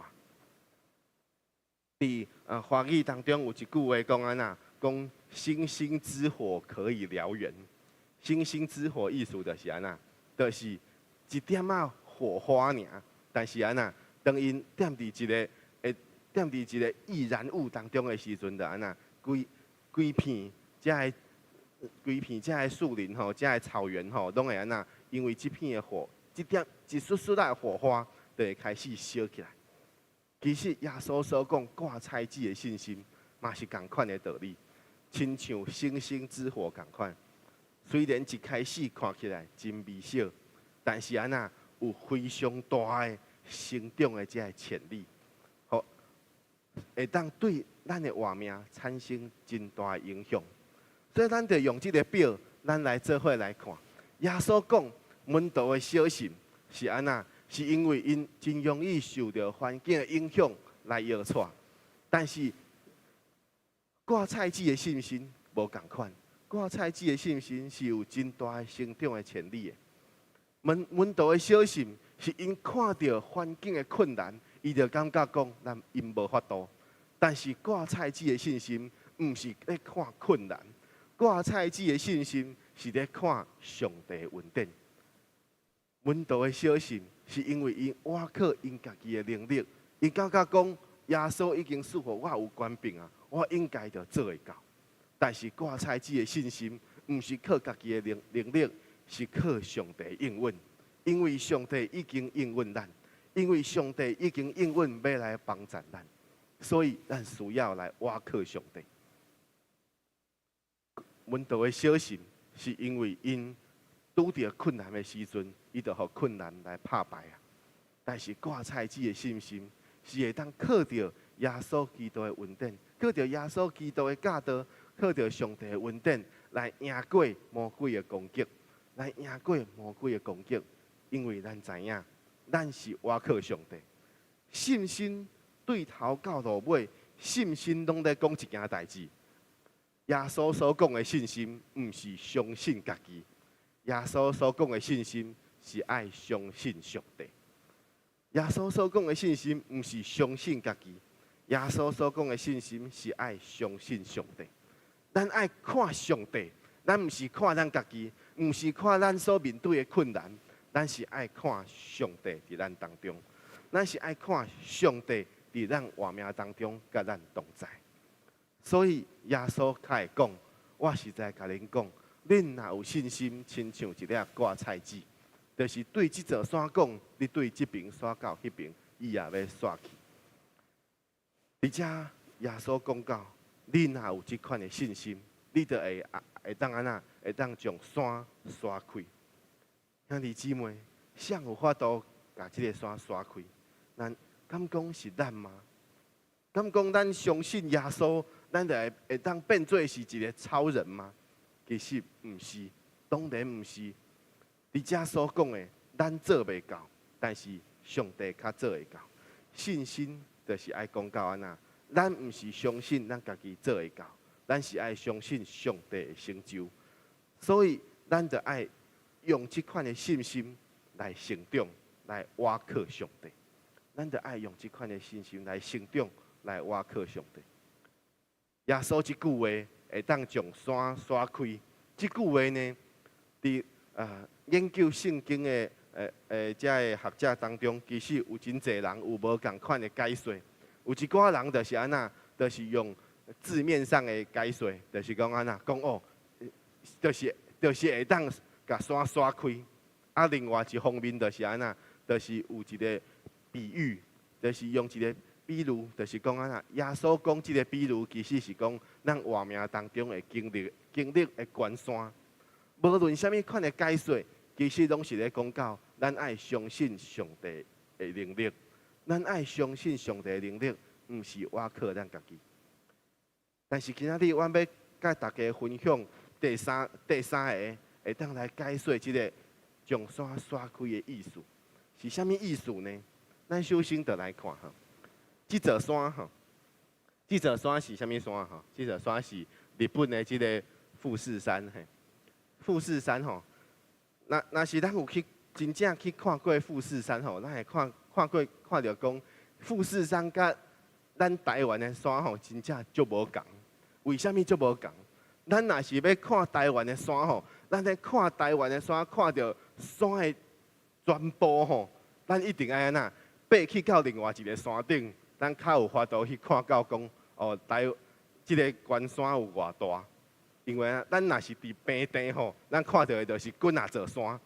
佇華語當中有一句話講按怎，講星星之火可以燎原。星星之火意思就是按怎，就是一點仔火花爾，但是按怎，當𪜶點佇一个易燃物當中的時陣，就按怎，規片這个樹林吼，這个草原吼，攏會按怎，因為這片的火，這點一絲絲仔的火花，就會開始燒起來。其實耶穌所講掛菜籽的信心，嘛是仝款的道理，親像星星之火仝款。雖然一開始看起來真微小，但是按怎有非常大的成長的這个潛力，予會當對咱的活命產生真大的影響。所以咱就用這个表，咱來做伙來看。耶穌講門徒的小信是按怎？是因為𪜶真容易受著環境的影響來搖掣，但是掛菜籽的信心無仝款。掛菜籽的信心是有真大的成長的潛力的。門徒的小信是𪜶看著環境的困難，伊就感覺講咱𪜶無法度。但是掛菜籽的信心，毋是咧看困難，掛菜籽的信心是咧看上帝的恩典。門徒的小信是因為𪜶倚靠𪜶家己的能力，𪜶感覺講耶穌已經賜予我有權柄啊，我應該就做會到。但是掛菜籽的信心，毋是靠家己的能力，是靠上帝應允。因為上帝已經應允咱，因為上帝已經應允欲來幫贊咱，所以咱需要來倚靠上帝。門徒的小信是因為𪜶拄著困難的時陣，伊就予困難來拍敗啊。但是割菜籽的信心是會當靠著耶穌基督的恩典，靠著耶穌基督的教導，靠著上帝的恩典來贏過魔鬼的攻擊，來贏過魔鬼的攻擊。因為咱知影，咱是倚靠上帝。信心對頭到落尾，信心攏咧講一件代誌。耶穌所講的信心，毋是相信家己。耶穌所講的信心是愛相信上帝。耶穌所講的信心，毋是相信家己。耶穌所講的信心是愛相信上帝。咱愛看上帝，咱毋是看咱家己，毋是看咱所面對的困難，咱是愛看上帝佇咱當中。咱是愛看上帝佇咱活命當中佮咱同在。所以耶穌較會講，我實在共恁講，恁若有信心，親像一粒割菜籽，就是對這座山講，你對這爿徙到彼爿，伊也欲徙去。佇遮耶穌講到，你若有這款的信心，你就會會當按怎？會當將山徙開。兄弟姊妹，誰有法度共這个山徙開？咱敢講是咱嗎？敢講咱相信耶穌，咱就會會當變做是一個超人嗎？其實毋是，當然毋是。佇遮所講的，咱做袂到，但是上帝較做會到。信心就是愛講到按怎，咱毋是相信咱家己做會到，咱是愛相信上帝的成就。所以，咱就愛用這款的信心來成長，來倚靠上帝。咱就愛用這款的信心來成長，來倚靠上帝。耶穌這句話會當將山徙開，這句話呢，佇研究聖經的這个學者當中，其實有真濟人有無仝款的解說。有一寡人就是按怎，就是用字面上的解說，就是講按怎，講哦，就是會當共山徙開。啊，另外一方面就是按怎，就是有一個比喻，就是用一個比喻，就是講按怎，耶穌講這个比喻，其實是講咱活命當中會經歷的關山。無論啥物款的解說，其實攏是咧講到咱愛相信上帝的能力，咱愛相信上帝的能力，毋是倚靠咱家己。但是今仔日阮欲共大家分享第三个會當來解說這个將山徙開的意思，是啥物意思呢？咱首先就來看吼，這座山吼，這座山是啥物山吼？這座山是日本的這个富士山嘿。富士山吼，若是咱有去真正去看過富士山吼，咱會看看過看著講富士山佮咱台灣的山吼，真正足無仝。為啥物足無仝？咱若是欲看台灣的山吼，咱咧看台灣的山，看著山的全部吼，咱一定愛按怎爬去到另外一个山頂，咱較有法度去看到講哦，台這个懸山有偌大。因為啊，咱若是佇平地吼，咱看著的就是幾若座山，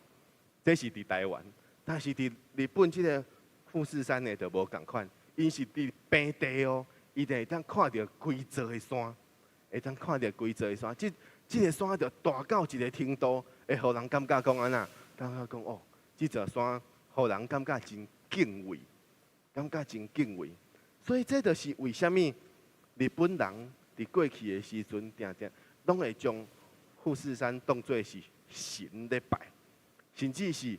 這是佇台灣。但是佇日本這个富士山的就無仝款，𪜶是佇平地哦，伊就會當看著規座的山，會當看著規座的山。這个山就大到一个程度，會予人感覺講按怎？感覺講哦，這座山予人感覺真敬畏，感覺真敬畏。所以這就是為啥物日本人佇過去的時陣，定定攏會將富士山當做是神咧拜，甚至是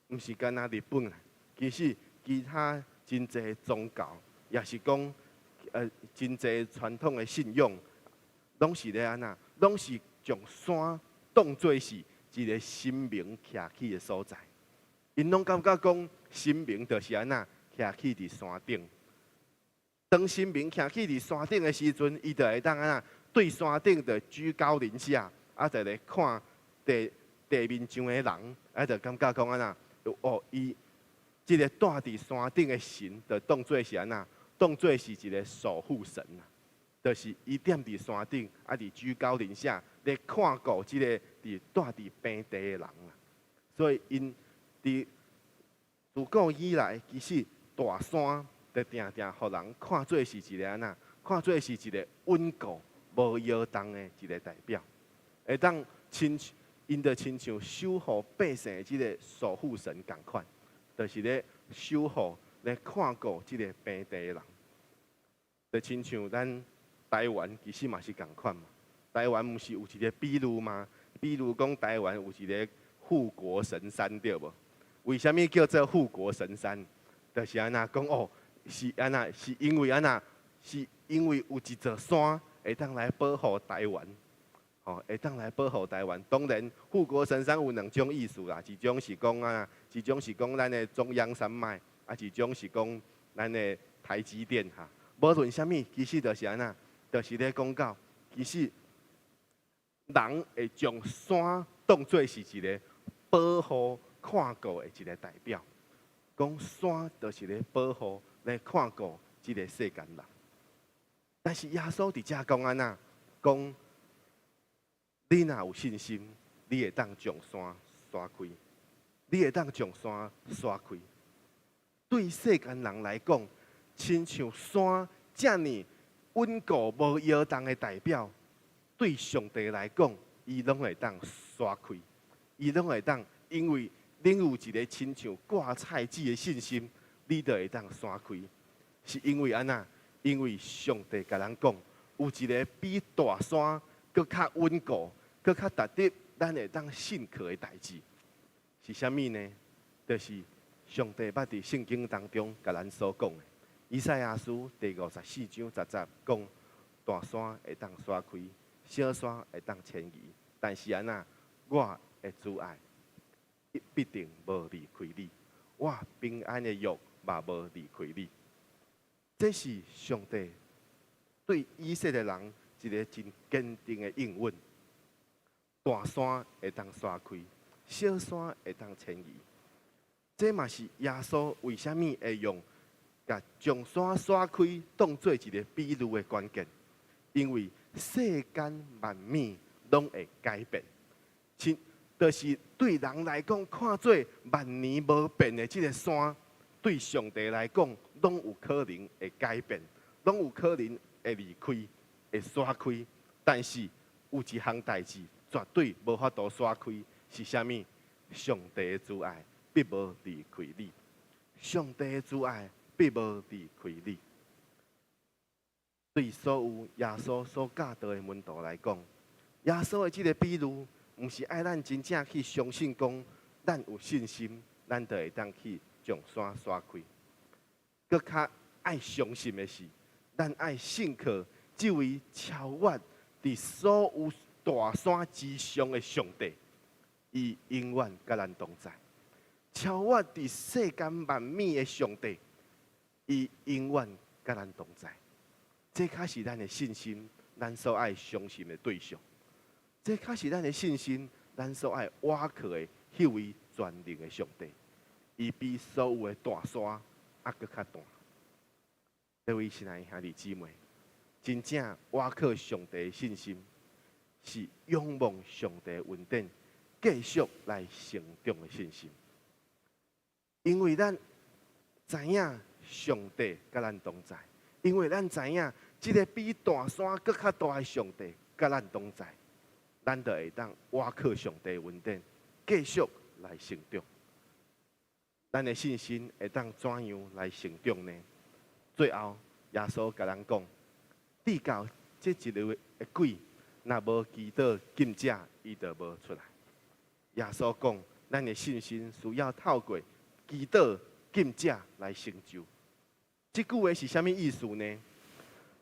毋是干焦日本啊？其實其他真濟宗教，也是講真濟傳統的信仰，攏是咧按怎？攏是將山當做是一個神明徛起的所在。𪜶攏感覺講神明就是按怎徛起佇山頂。當神明徛起佇山頂的時陣，伊就會當按怎？對山頂就居高臨下，啊，就咧看地地面上的人，啊，就感覺講按怎？哦，伊這个蹛佇山頂的神，就當做是按怎？當做是一个守護神啊，就是伊踮佇山頂，啊，佇居高臨下咧看顧這个佇蹛佇平地的人啊。所以𪜶佇自古以來，其實大山就定定予人看做是一个按怎？看做是一个穩固、無搖動的一個代表，會當親像，𪜶就親像守護百姓的這個守護神仝款，就是咧守護、咧看顧這个平地的人。就親像咱台灣其實嘛是仝款嘛。台灣毋是有一个比喻嗎？比如講台灣有一个護國神山對無？為啥物叫做護國神山？就是按怎講哦，是按怎？是因為按怎？是因為有一座山會當來保護台灣，吼，會當來保護台灣。當然，護國神山有兩種意思啦，一種是講啊，一種是講咱的中央山脈，啊，一種是講咱的台積電哈。無論啥物，其實就是按怎，就是咧講到，其實人會將山當做是一个保護、看顧的一个代表，講山就是咧保護、咧看顧這个世間人。但是耶穌佇遮講按怎？講你若有信心，你會當將山徙開，你會當將山徙開。對世間人來講，親像山遮爾穩固無搖動的代表，對上帝來講，伊攏會當徙開，伊攏會當，因為恁有一个親像割菜籽的信心，你就會當徙開。是因為按怎？因為上帝共咱講，有一个比大山閣較穩固、閣較值得咱會當信靠的代誌，是啥物呢？就是上帝捌佇聖經當中共咱所講的。以賽亞書第54章10節講：大山會當徙開，小山會當遷移，但是按怎？我的慈愛必定無離開你，我平安的約嘛無離開你。這是上帝對以色列人一个真堅定的應允。大山會當徙開，小山會當遷移。這嘛是耶穌為啥物會用共將山徙開當做一个比喻的關鍵，因為世間萬物攏會改變，親，就是對人來講看做萬年無變的這个山，對上帝來講，攏有可能會改變，攏有可能會離開、會徙開。但是有一項代誌絕對無法度徙開，是啥物？上帝的慈愛必無離開你，上帝的慈愛必無離開你。對所有耶穌所教導的門徒來講，耶穌的這个比喻，毋是愛咱真正去相信講，咱有信心，咱就會當去將山徙開。閣較愛相信的是，咱愛信靠這位超越佇所有大山之上的上帝，伊永遠佮咱同在。超越佇世間萬物的上帝，伊永遠佮咱同在。這較是咱的信心，咱所愛相信的對象。這較是咱的信心，咱所愛倚靠的彼位全能的上帝。伊比所有的大山猶閣較大。各位親愛的兄弟姊妹，真正倚靠上帝的信心，是仰望上帝恩典，繼續來成長的信心。因為咱知影上帝佮咱同在，因為咱知影這个比大山閣較大的上帝佮咱同在，咱就會當倚靠上帝恩典，繼續來成長。咱的信心會當怎樣來成長呢？最後，耶穌共咱講：直到這一个的鬼，若無祈禱禁食，伊就無出來。耶穌講，咱的信心需要透過祈禱禁食來成就。這句話是啥物意思呢？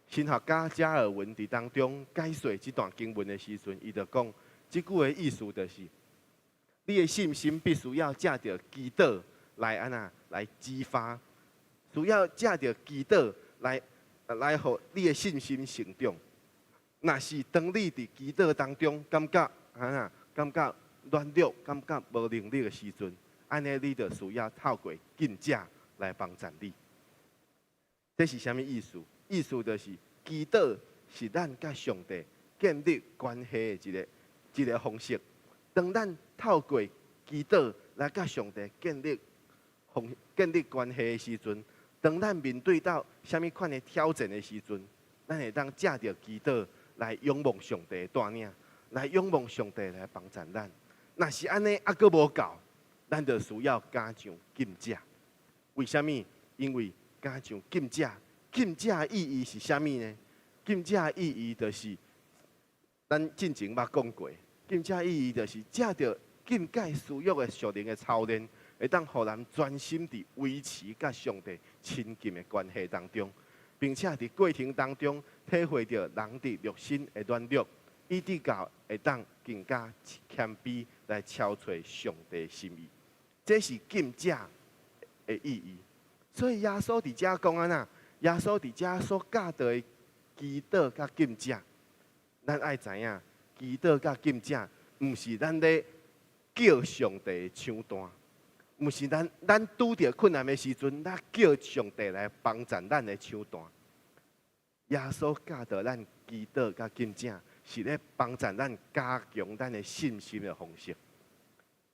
神學家加爾文佇當中解說這段經文的時陣，伊就講，這句話意思就是，你的信心必須要藉著祈禱來按怎來激發，需要藉著祈禱來予你的信心成長。若是當你佇祈禱當中感覺按怎，感覺軟弱，感覺無能力的時陣，按呢你就需要透過禁食來幫助你。這是啥物意思？意思就是祈禱是咱佮上帝建立關係的一個方式。當咱透過祈禱來佮上帝建立方建立關係的時陣，當咱面對到啥物款的挑戰的時陣，咱會當藉著祈禱來仰望上帝的帶領，來仰望上帝來幫助咱。若是按呢猶閣無夠，咱就需要加上禁食。為啥物？因為加上禁食，禁食的意義是啥物呢？禁食的意義就是咱進前捌講過，禁食意義就是藉著禁戒私欲的屬靈的操練，會當予人專心佇維持佮上帝親近的關係當中，並且佇過程當中體會著人佇肉身的軟弱，以致到會當更加謙卑來朝揣上帝心意。這是禁食的意義。所以耶穌佇遮講按怎？耶穌佇遮所教導的祈禱佮禁食，咱愛知影，祈禱佮禁食，毋是咱咧叫上帝的搶單，毋是咱拄著困難的時陣，咱叫上帝來幫助咱的搶單。耶穌教導咱祈禱佮禁食，是咧幫助咱加強咱的信心的方式。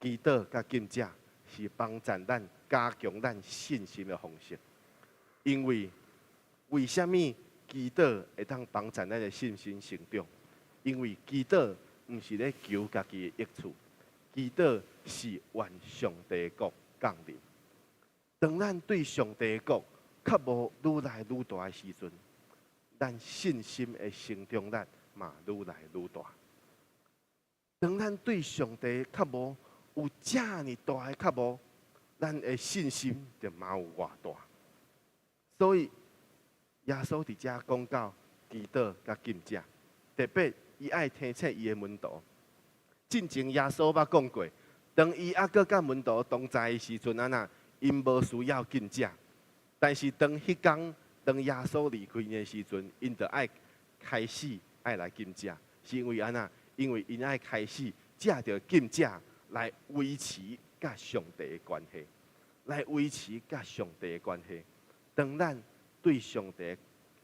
祈禱佮禁食是幫助咱加強咱信心的方式。因為為啥物祈禱會當幫助咱的信心成長？因為祈禱毋是咧求家己的益處，祈禱是願上帝國降臨。當咱對上帝國渴慕愈來愈大的時陣，咱信心的成長力嘛愈來愈大。當咱對上帝渴慕有遮爾大的渴慕，咱的信心就嘛有偌大。所以耶穌佇遮講到祈禱佮禁食，特別伊愛提醒伊的門徒。進前耶穌捌講過，當伊猶閣佮門徒同在的時陣，按怎𪜶無需要禁食。但是當彼工當耶穌離開的時陣，𪜶就愛開始愛來禁食，是因為按怎？因為𪜶愛開始藉著禁食來維持佮上帝的關係，來維持佮上帝的關係。當咱對上帝、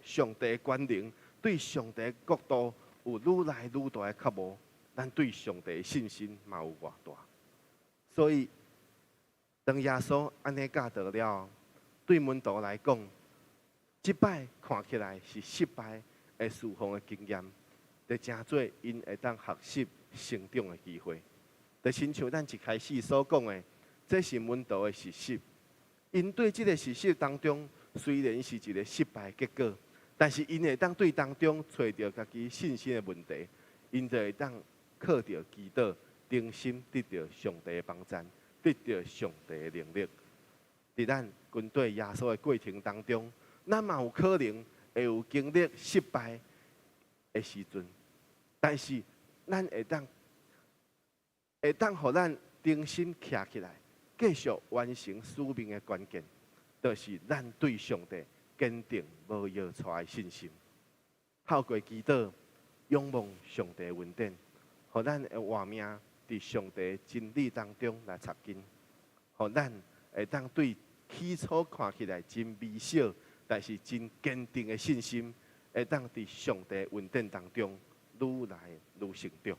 上帝的權能、對上帝的國度有愈來愈大的渴慕，咱對上帝的信心嘛有偌大。所以，當耶穌按呢教導了，對門徒來講，這擺看起來是失敗的侍奉的經驗，就成做𪜶會當學習成長的機會。就親像咱一開始所講的，這是門徒的實習。𪜶對這个實習當中，雖然是一个失敗結果，但是𪜶會當對當中揣著家己信心的問題，𪜶就會當靠著祈禱，重新得著上帝的幫贊，得著上帝的能力。佇咱跟綴耶穌的過程當中，咱嘛有可能會有經歷失敗的時陣，但是咱會當予咱重新徛起來，繼續完成使命的關鍵，就是咱對上帝堅定無搖掣的信心。透過祈禱，仰望上帝的恩典，予咱的活命佇上帝的真理當中來紮根，予咱會當對起初看起來真微小，但是真堅定的信心，會當佇上帝的恩典當中愈來愈成長。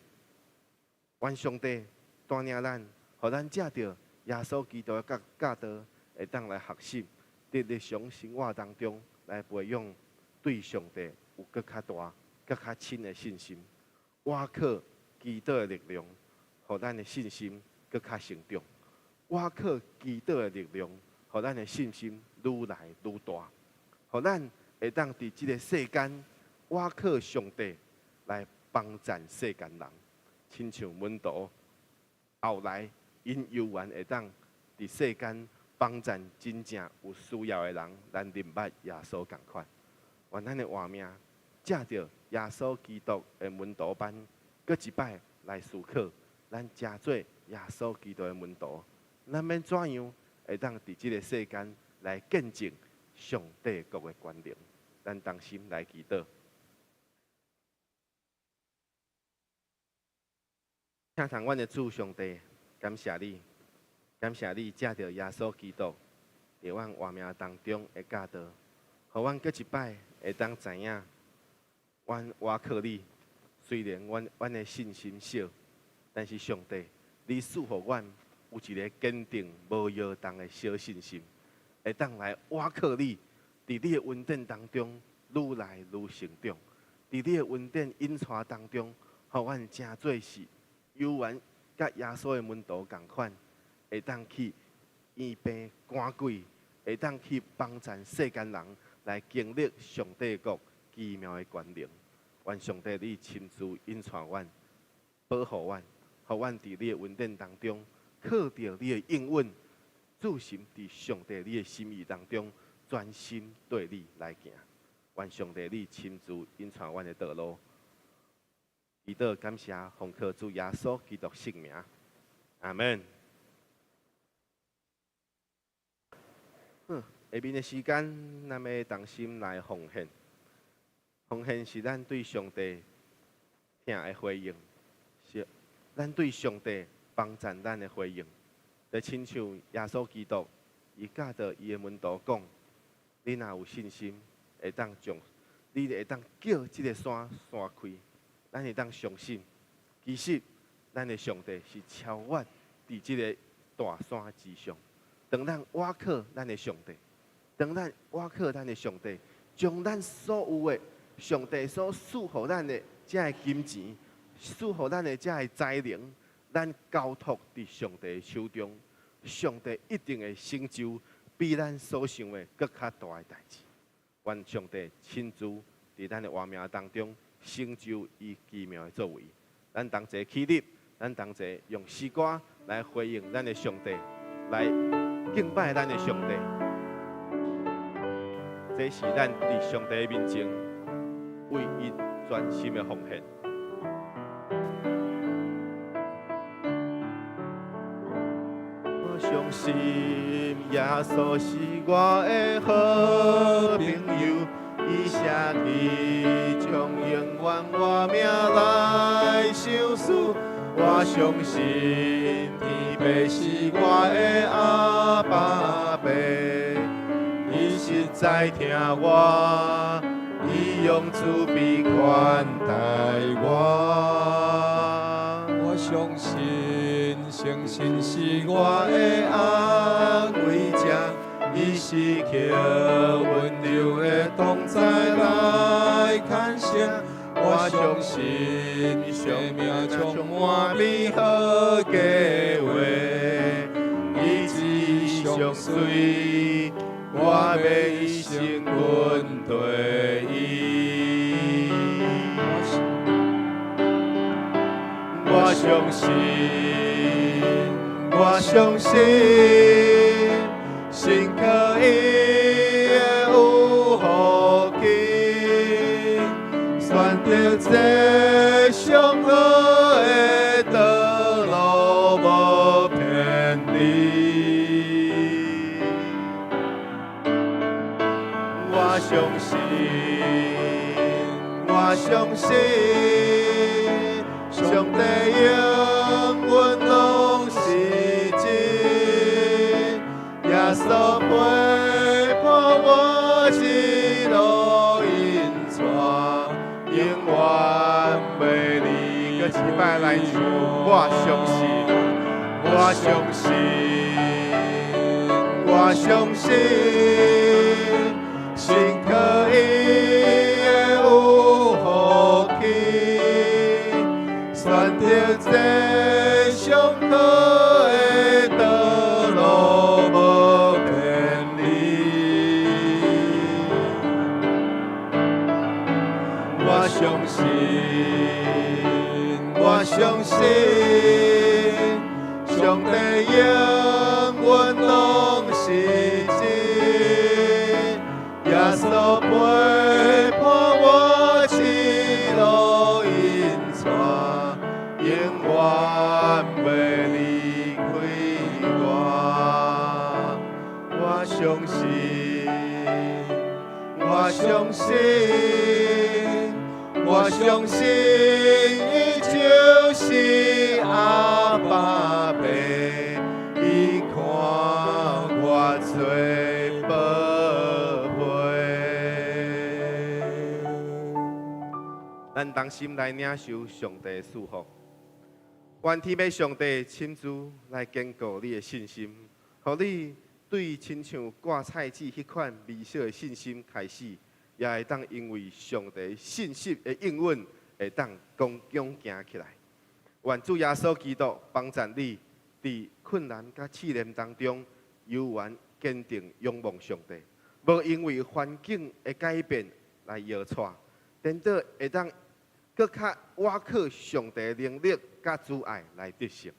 願上帝帶領咱，予咱藉著耶穌基督的教教導，會當來學習，佇日常生活當中來培養對上帝有閣較大、閣較深的信心。倚靠祈禱的力量，予咱的信心閣較成長。倚靠祈禱的力量，予咱的信心愈來愈大，予咱會當佇這个世間倚靠上帝來幫贊世間人，親像門徒後來𪜶猶原會當佇世間幫贊真正有需要的人，咱認捌耶穌仝款。願咱的活命藉著耶穌基督的門徒班，閣一擺來思考，咱成做耶穌基督的門徒，咱欲怎樣會當佇這个世間來見證上帝國的權能？咱同心來祈禱。聽從阮的主上帝，感謝你，感謝你藉著耶穌基督佇阮活命當中的教導，予阮閣一擺會當知影，阮倚靠你。雖然阮的信心小，但是上帝，你賜予阮有一个堅定無搖動的小信心，會當來倚靠你，佇你的恩典當中愈來愈成長，佇你的恩典引帶當中，予阮成做是猶原佮耶穌的門徒仝款，會當去醫病趕鬼，會當去幫贊世間人來經歷上帝國奇妙的權能。願上帝你親自引帶阮，保護阮，予阮佇你的恩典當中，靠著你的應允，注心佇上帝你的心意當中，專心對你來行。願上帝你親自引帶阮的道路。祈禱感謝，奉靠主耶穌基督聖名，阿門。好，下面的時間，咱欲同心來奉獻。奉獻是咱對上帝疼的回應，是咱對上帝幫贊咱的回應。就親像耶穌基督，伊教導伊的門徒講：你若有信心，會當將，你會當叫這个山散開。咱會當相信，其實咱的上帝是超越佇這个大山之上。當咱倚靠咱的上帝，當咱倚靠咱的上帝，將咱所有的上帝所賜予咱的這个金錢，賜予咱的這个才能，咱交託佇上帝的手中，上帝一定會成就比咱所想的閣較大的代誌。願上帝親自佇咱的活命當中成就伊奇妙的作為。咱同齊起立，咱同齊用詩歌來回應咱的上帝，來敬拜咱的上帝。這是咱佇上帝面前為伊專心的奉獻。我相信耶穌是我的好朋友，伊寫佇將永遠活命來相思。我相信天父是我的阿爸父，伊實在疼我，伊用慈悲款待我。我相信聖神是我的安慰者，伊時刻溫柔的同在來牽承。我相信生命充滿美好計劃，伊旨意相隨，我欲一生跟隨伊。我相信，我相信，信靠伊會有福氣，選擇這上好的道路，無偏離。我相信，我相信，上帝應允攏是真，耶穌陪伴我一路引帶，永遠袂離開。閣一擺來唱，我相信，我相信，我相信，信靠伊會有福氣，選擇這上好的道路，無偏離。我相信，我相信，上帝應允攏是真，耶穌陪伴我一路引帶，永遠袂離開我。我相信，我相信，我相信，伊就是阿爸父，伊看我做寶貝。咱同心來領受上帝的祝福。願天父上帝親自來堅固你的信心，予你對親像割菜籽彼款微小的信心開始，也會當因為上帝信實的應允，會當剛強行起來。願主耶穌基督幫助你，佇困難佮試煉當中，猶原堅定仰望上帝，無因為環境的改變來搖掣，顛倒會當閣較倚靠上帝能力佮慈愛來得勝。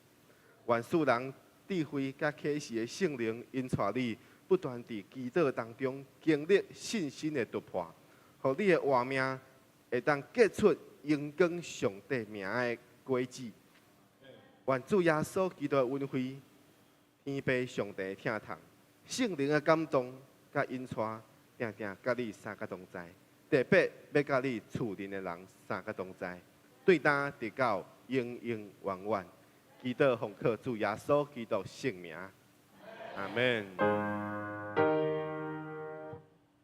願賜人智慧佮啟示的聖靈引帶你，不斷佇祈禱當中經歷信心的突破，予你的活命會當結出榮光上帝名的果子。願主耶穌基督的恩惠、天父上帝的疼痛、聖靈的感動佮引帶，定定佮你三個同在，特別欲佮你厝內的人三個同在，對今直到永永遠遠。祈禱奉靠主耶穌基督聖名，阿門。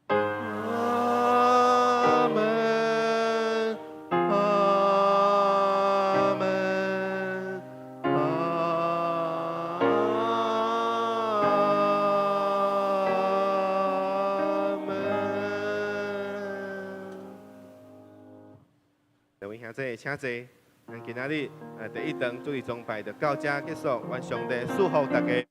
阿門，阿門，阿門。各位兄弟，請坐。咱今仔日第一堂主日崇拜就到這結束，願上帝賜福大家。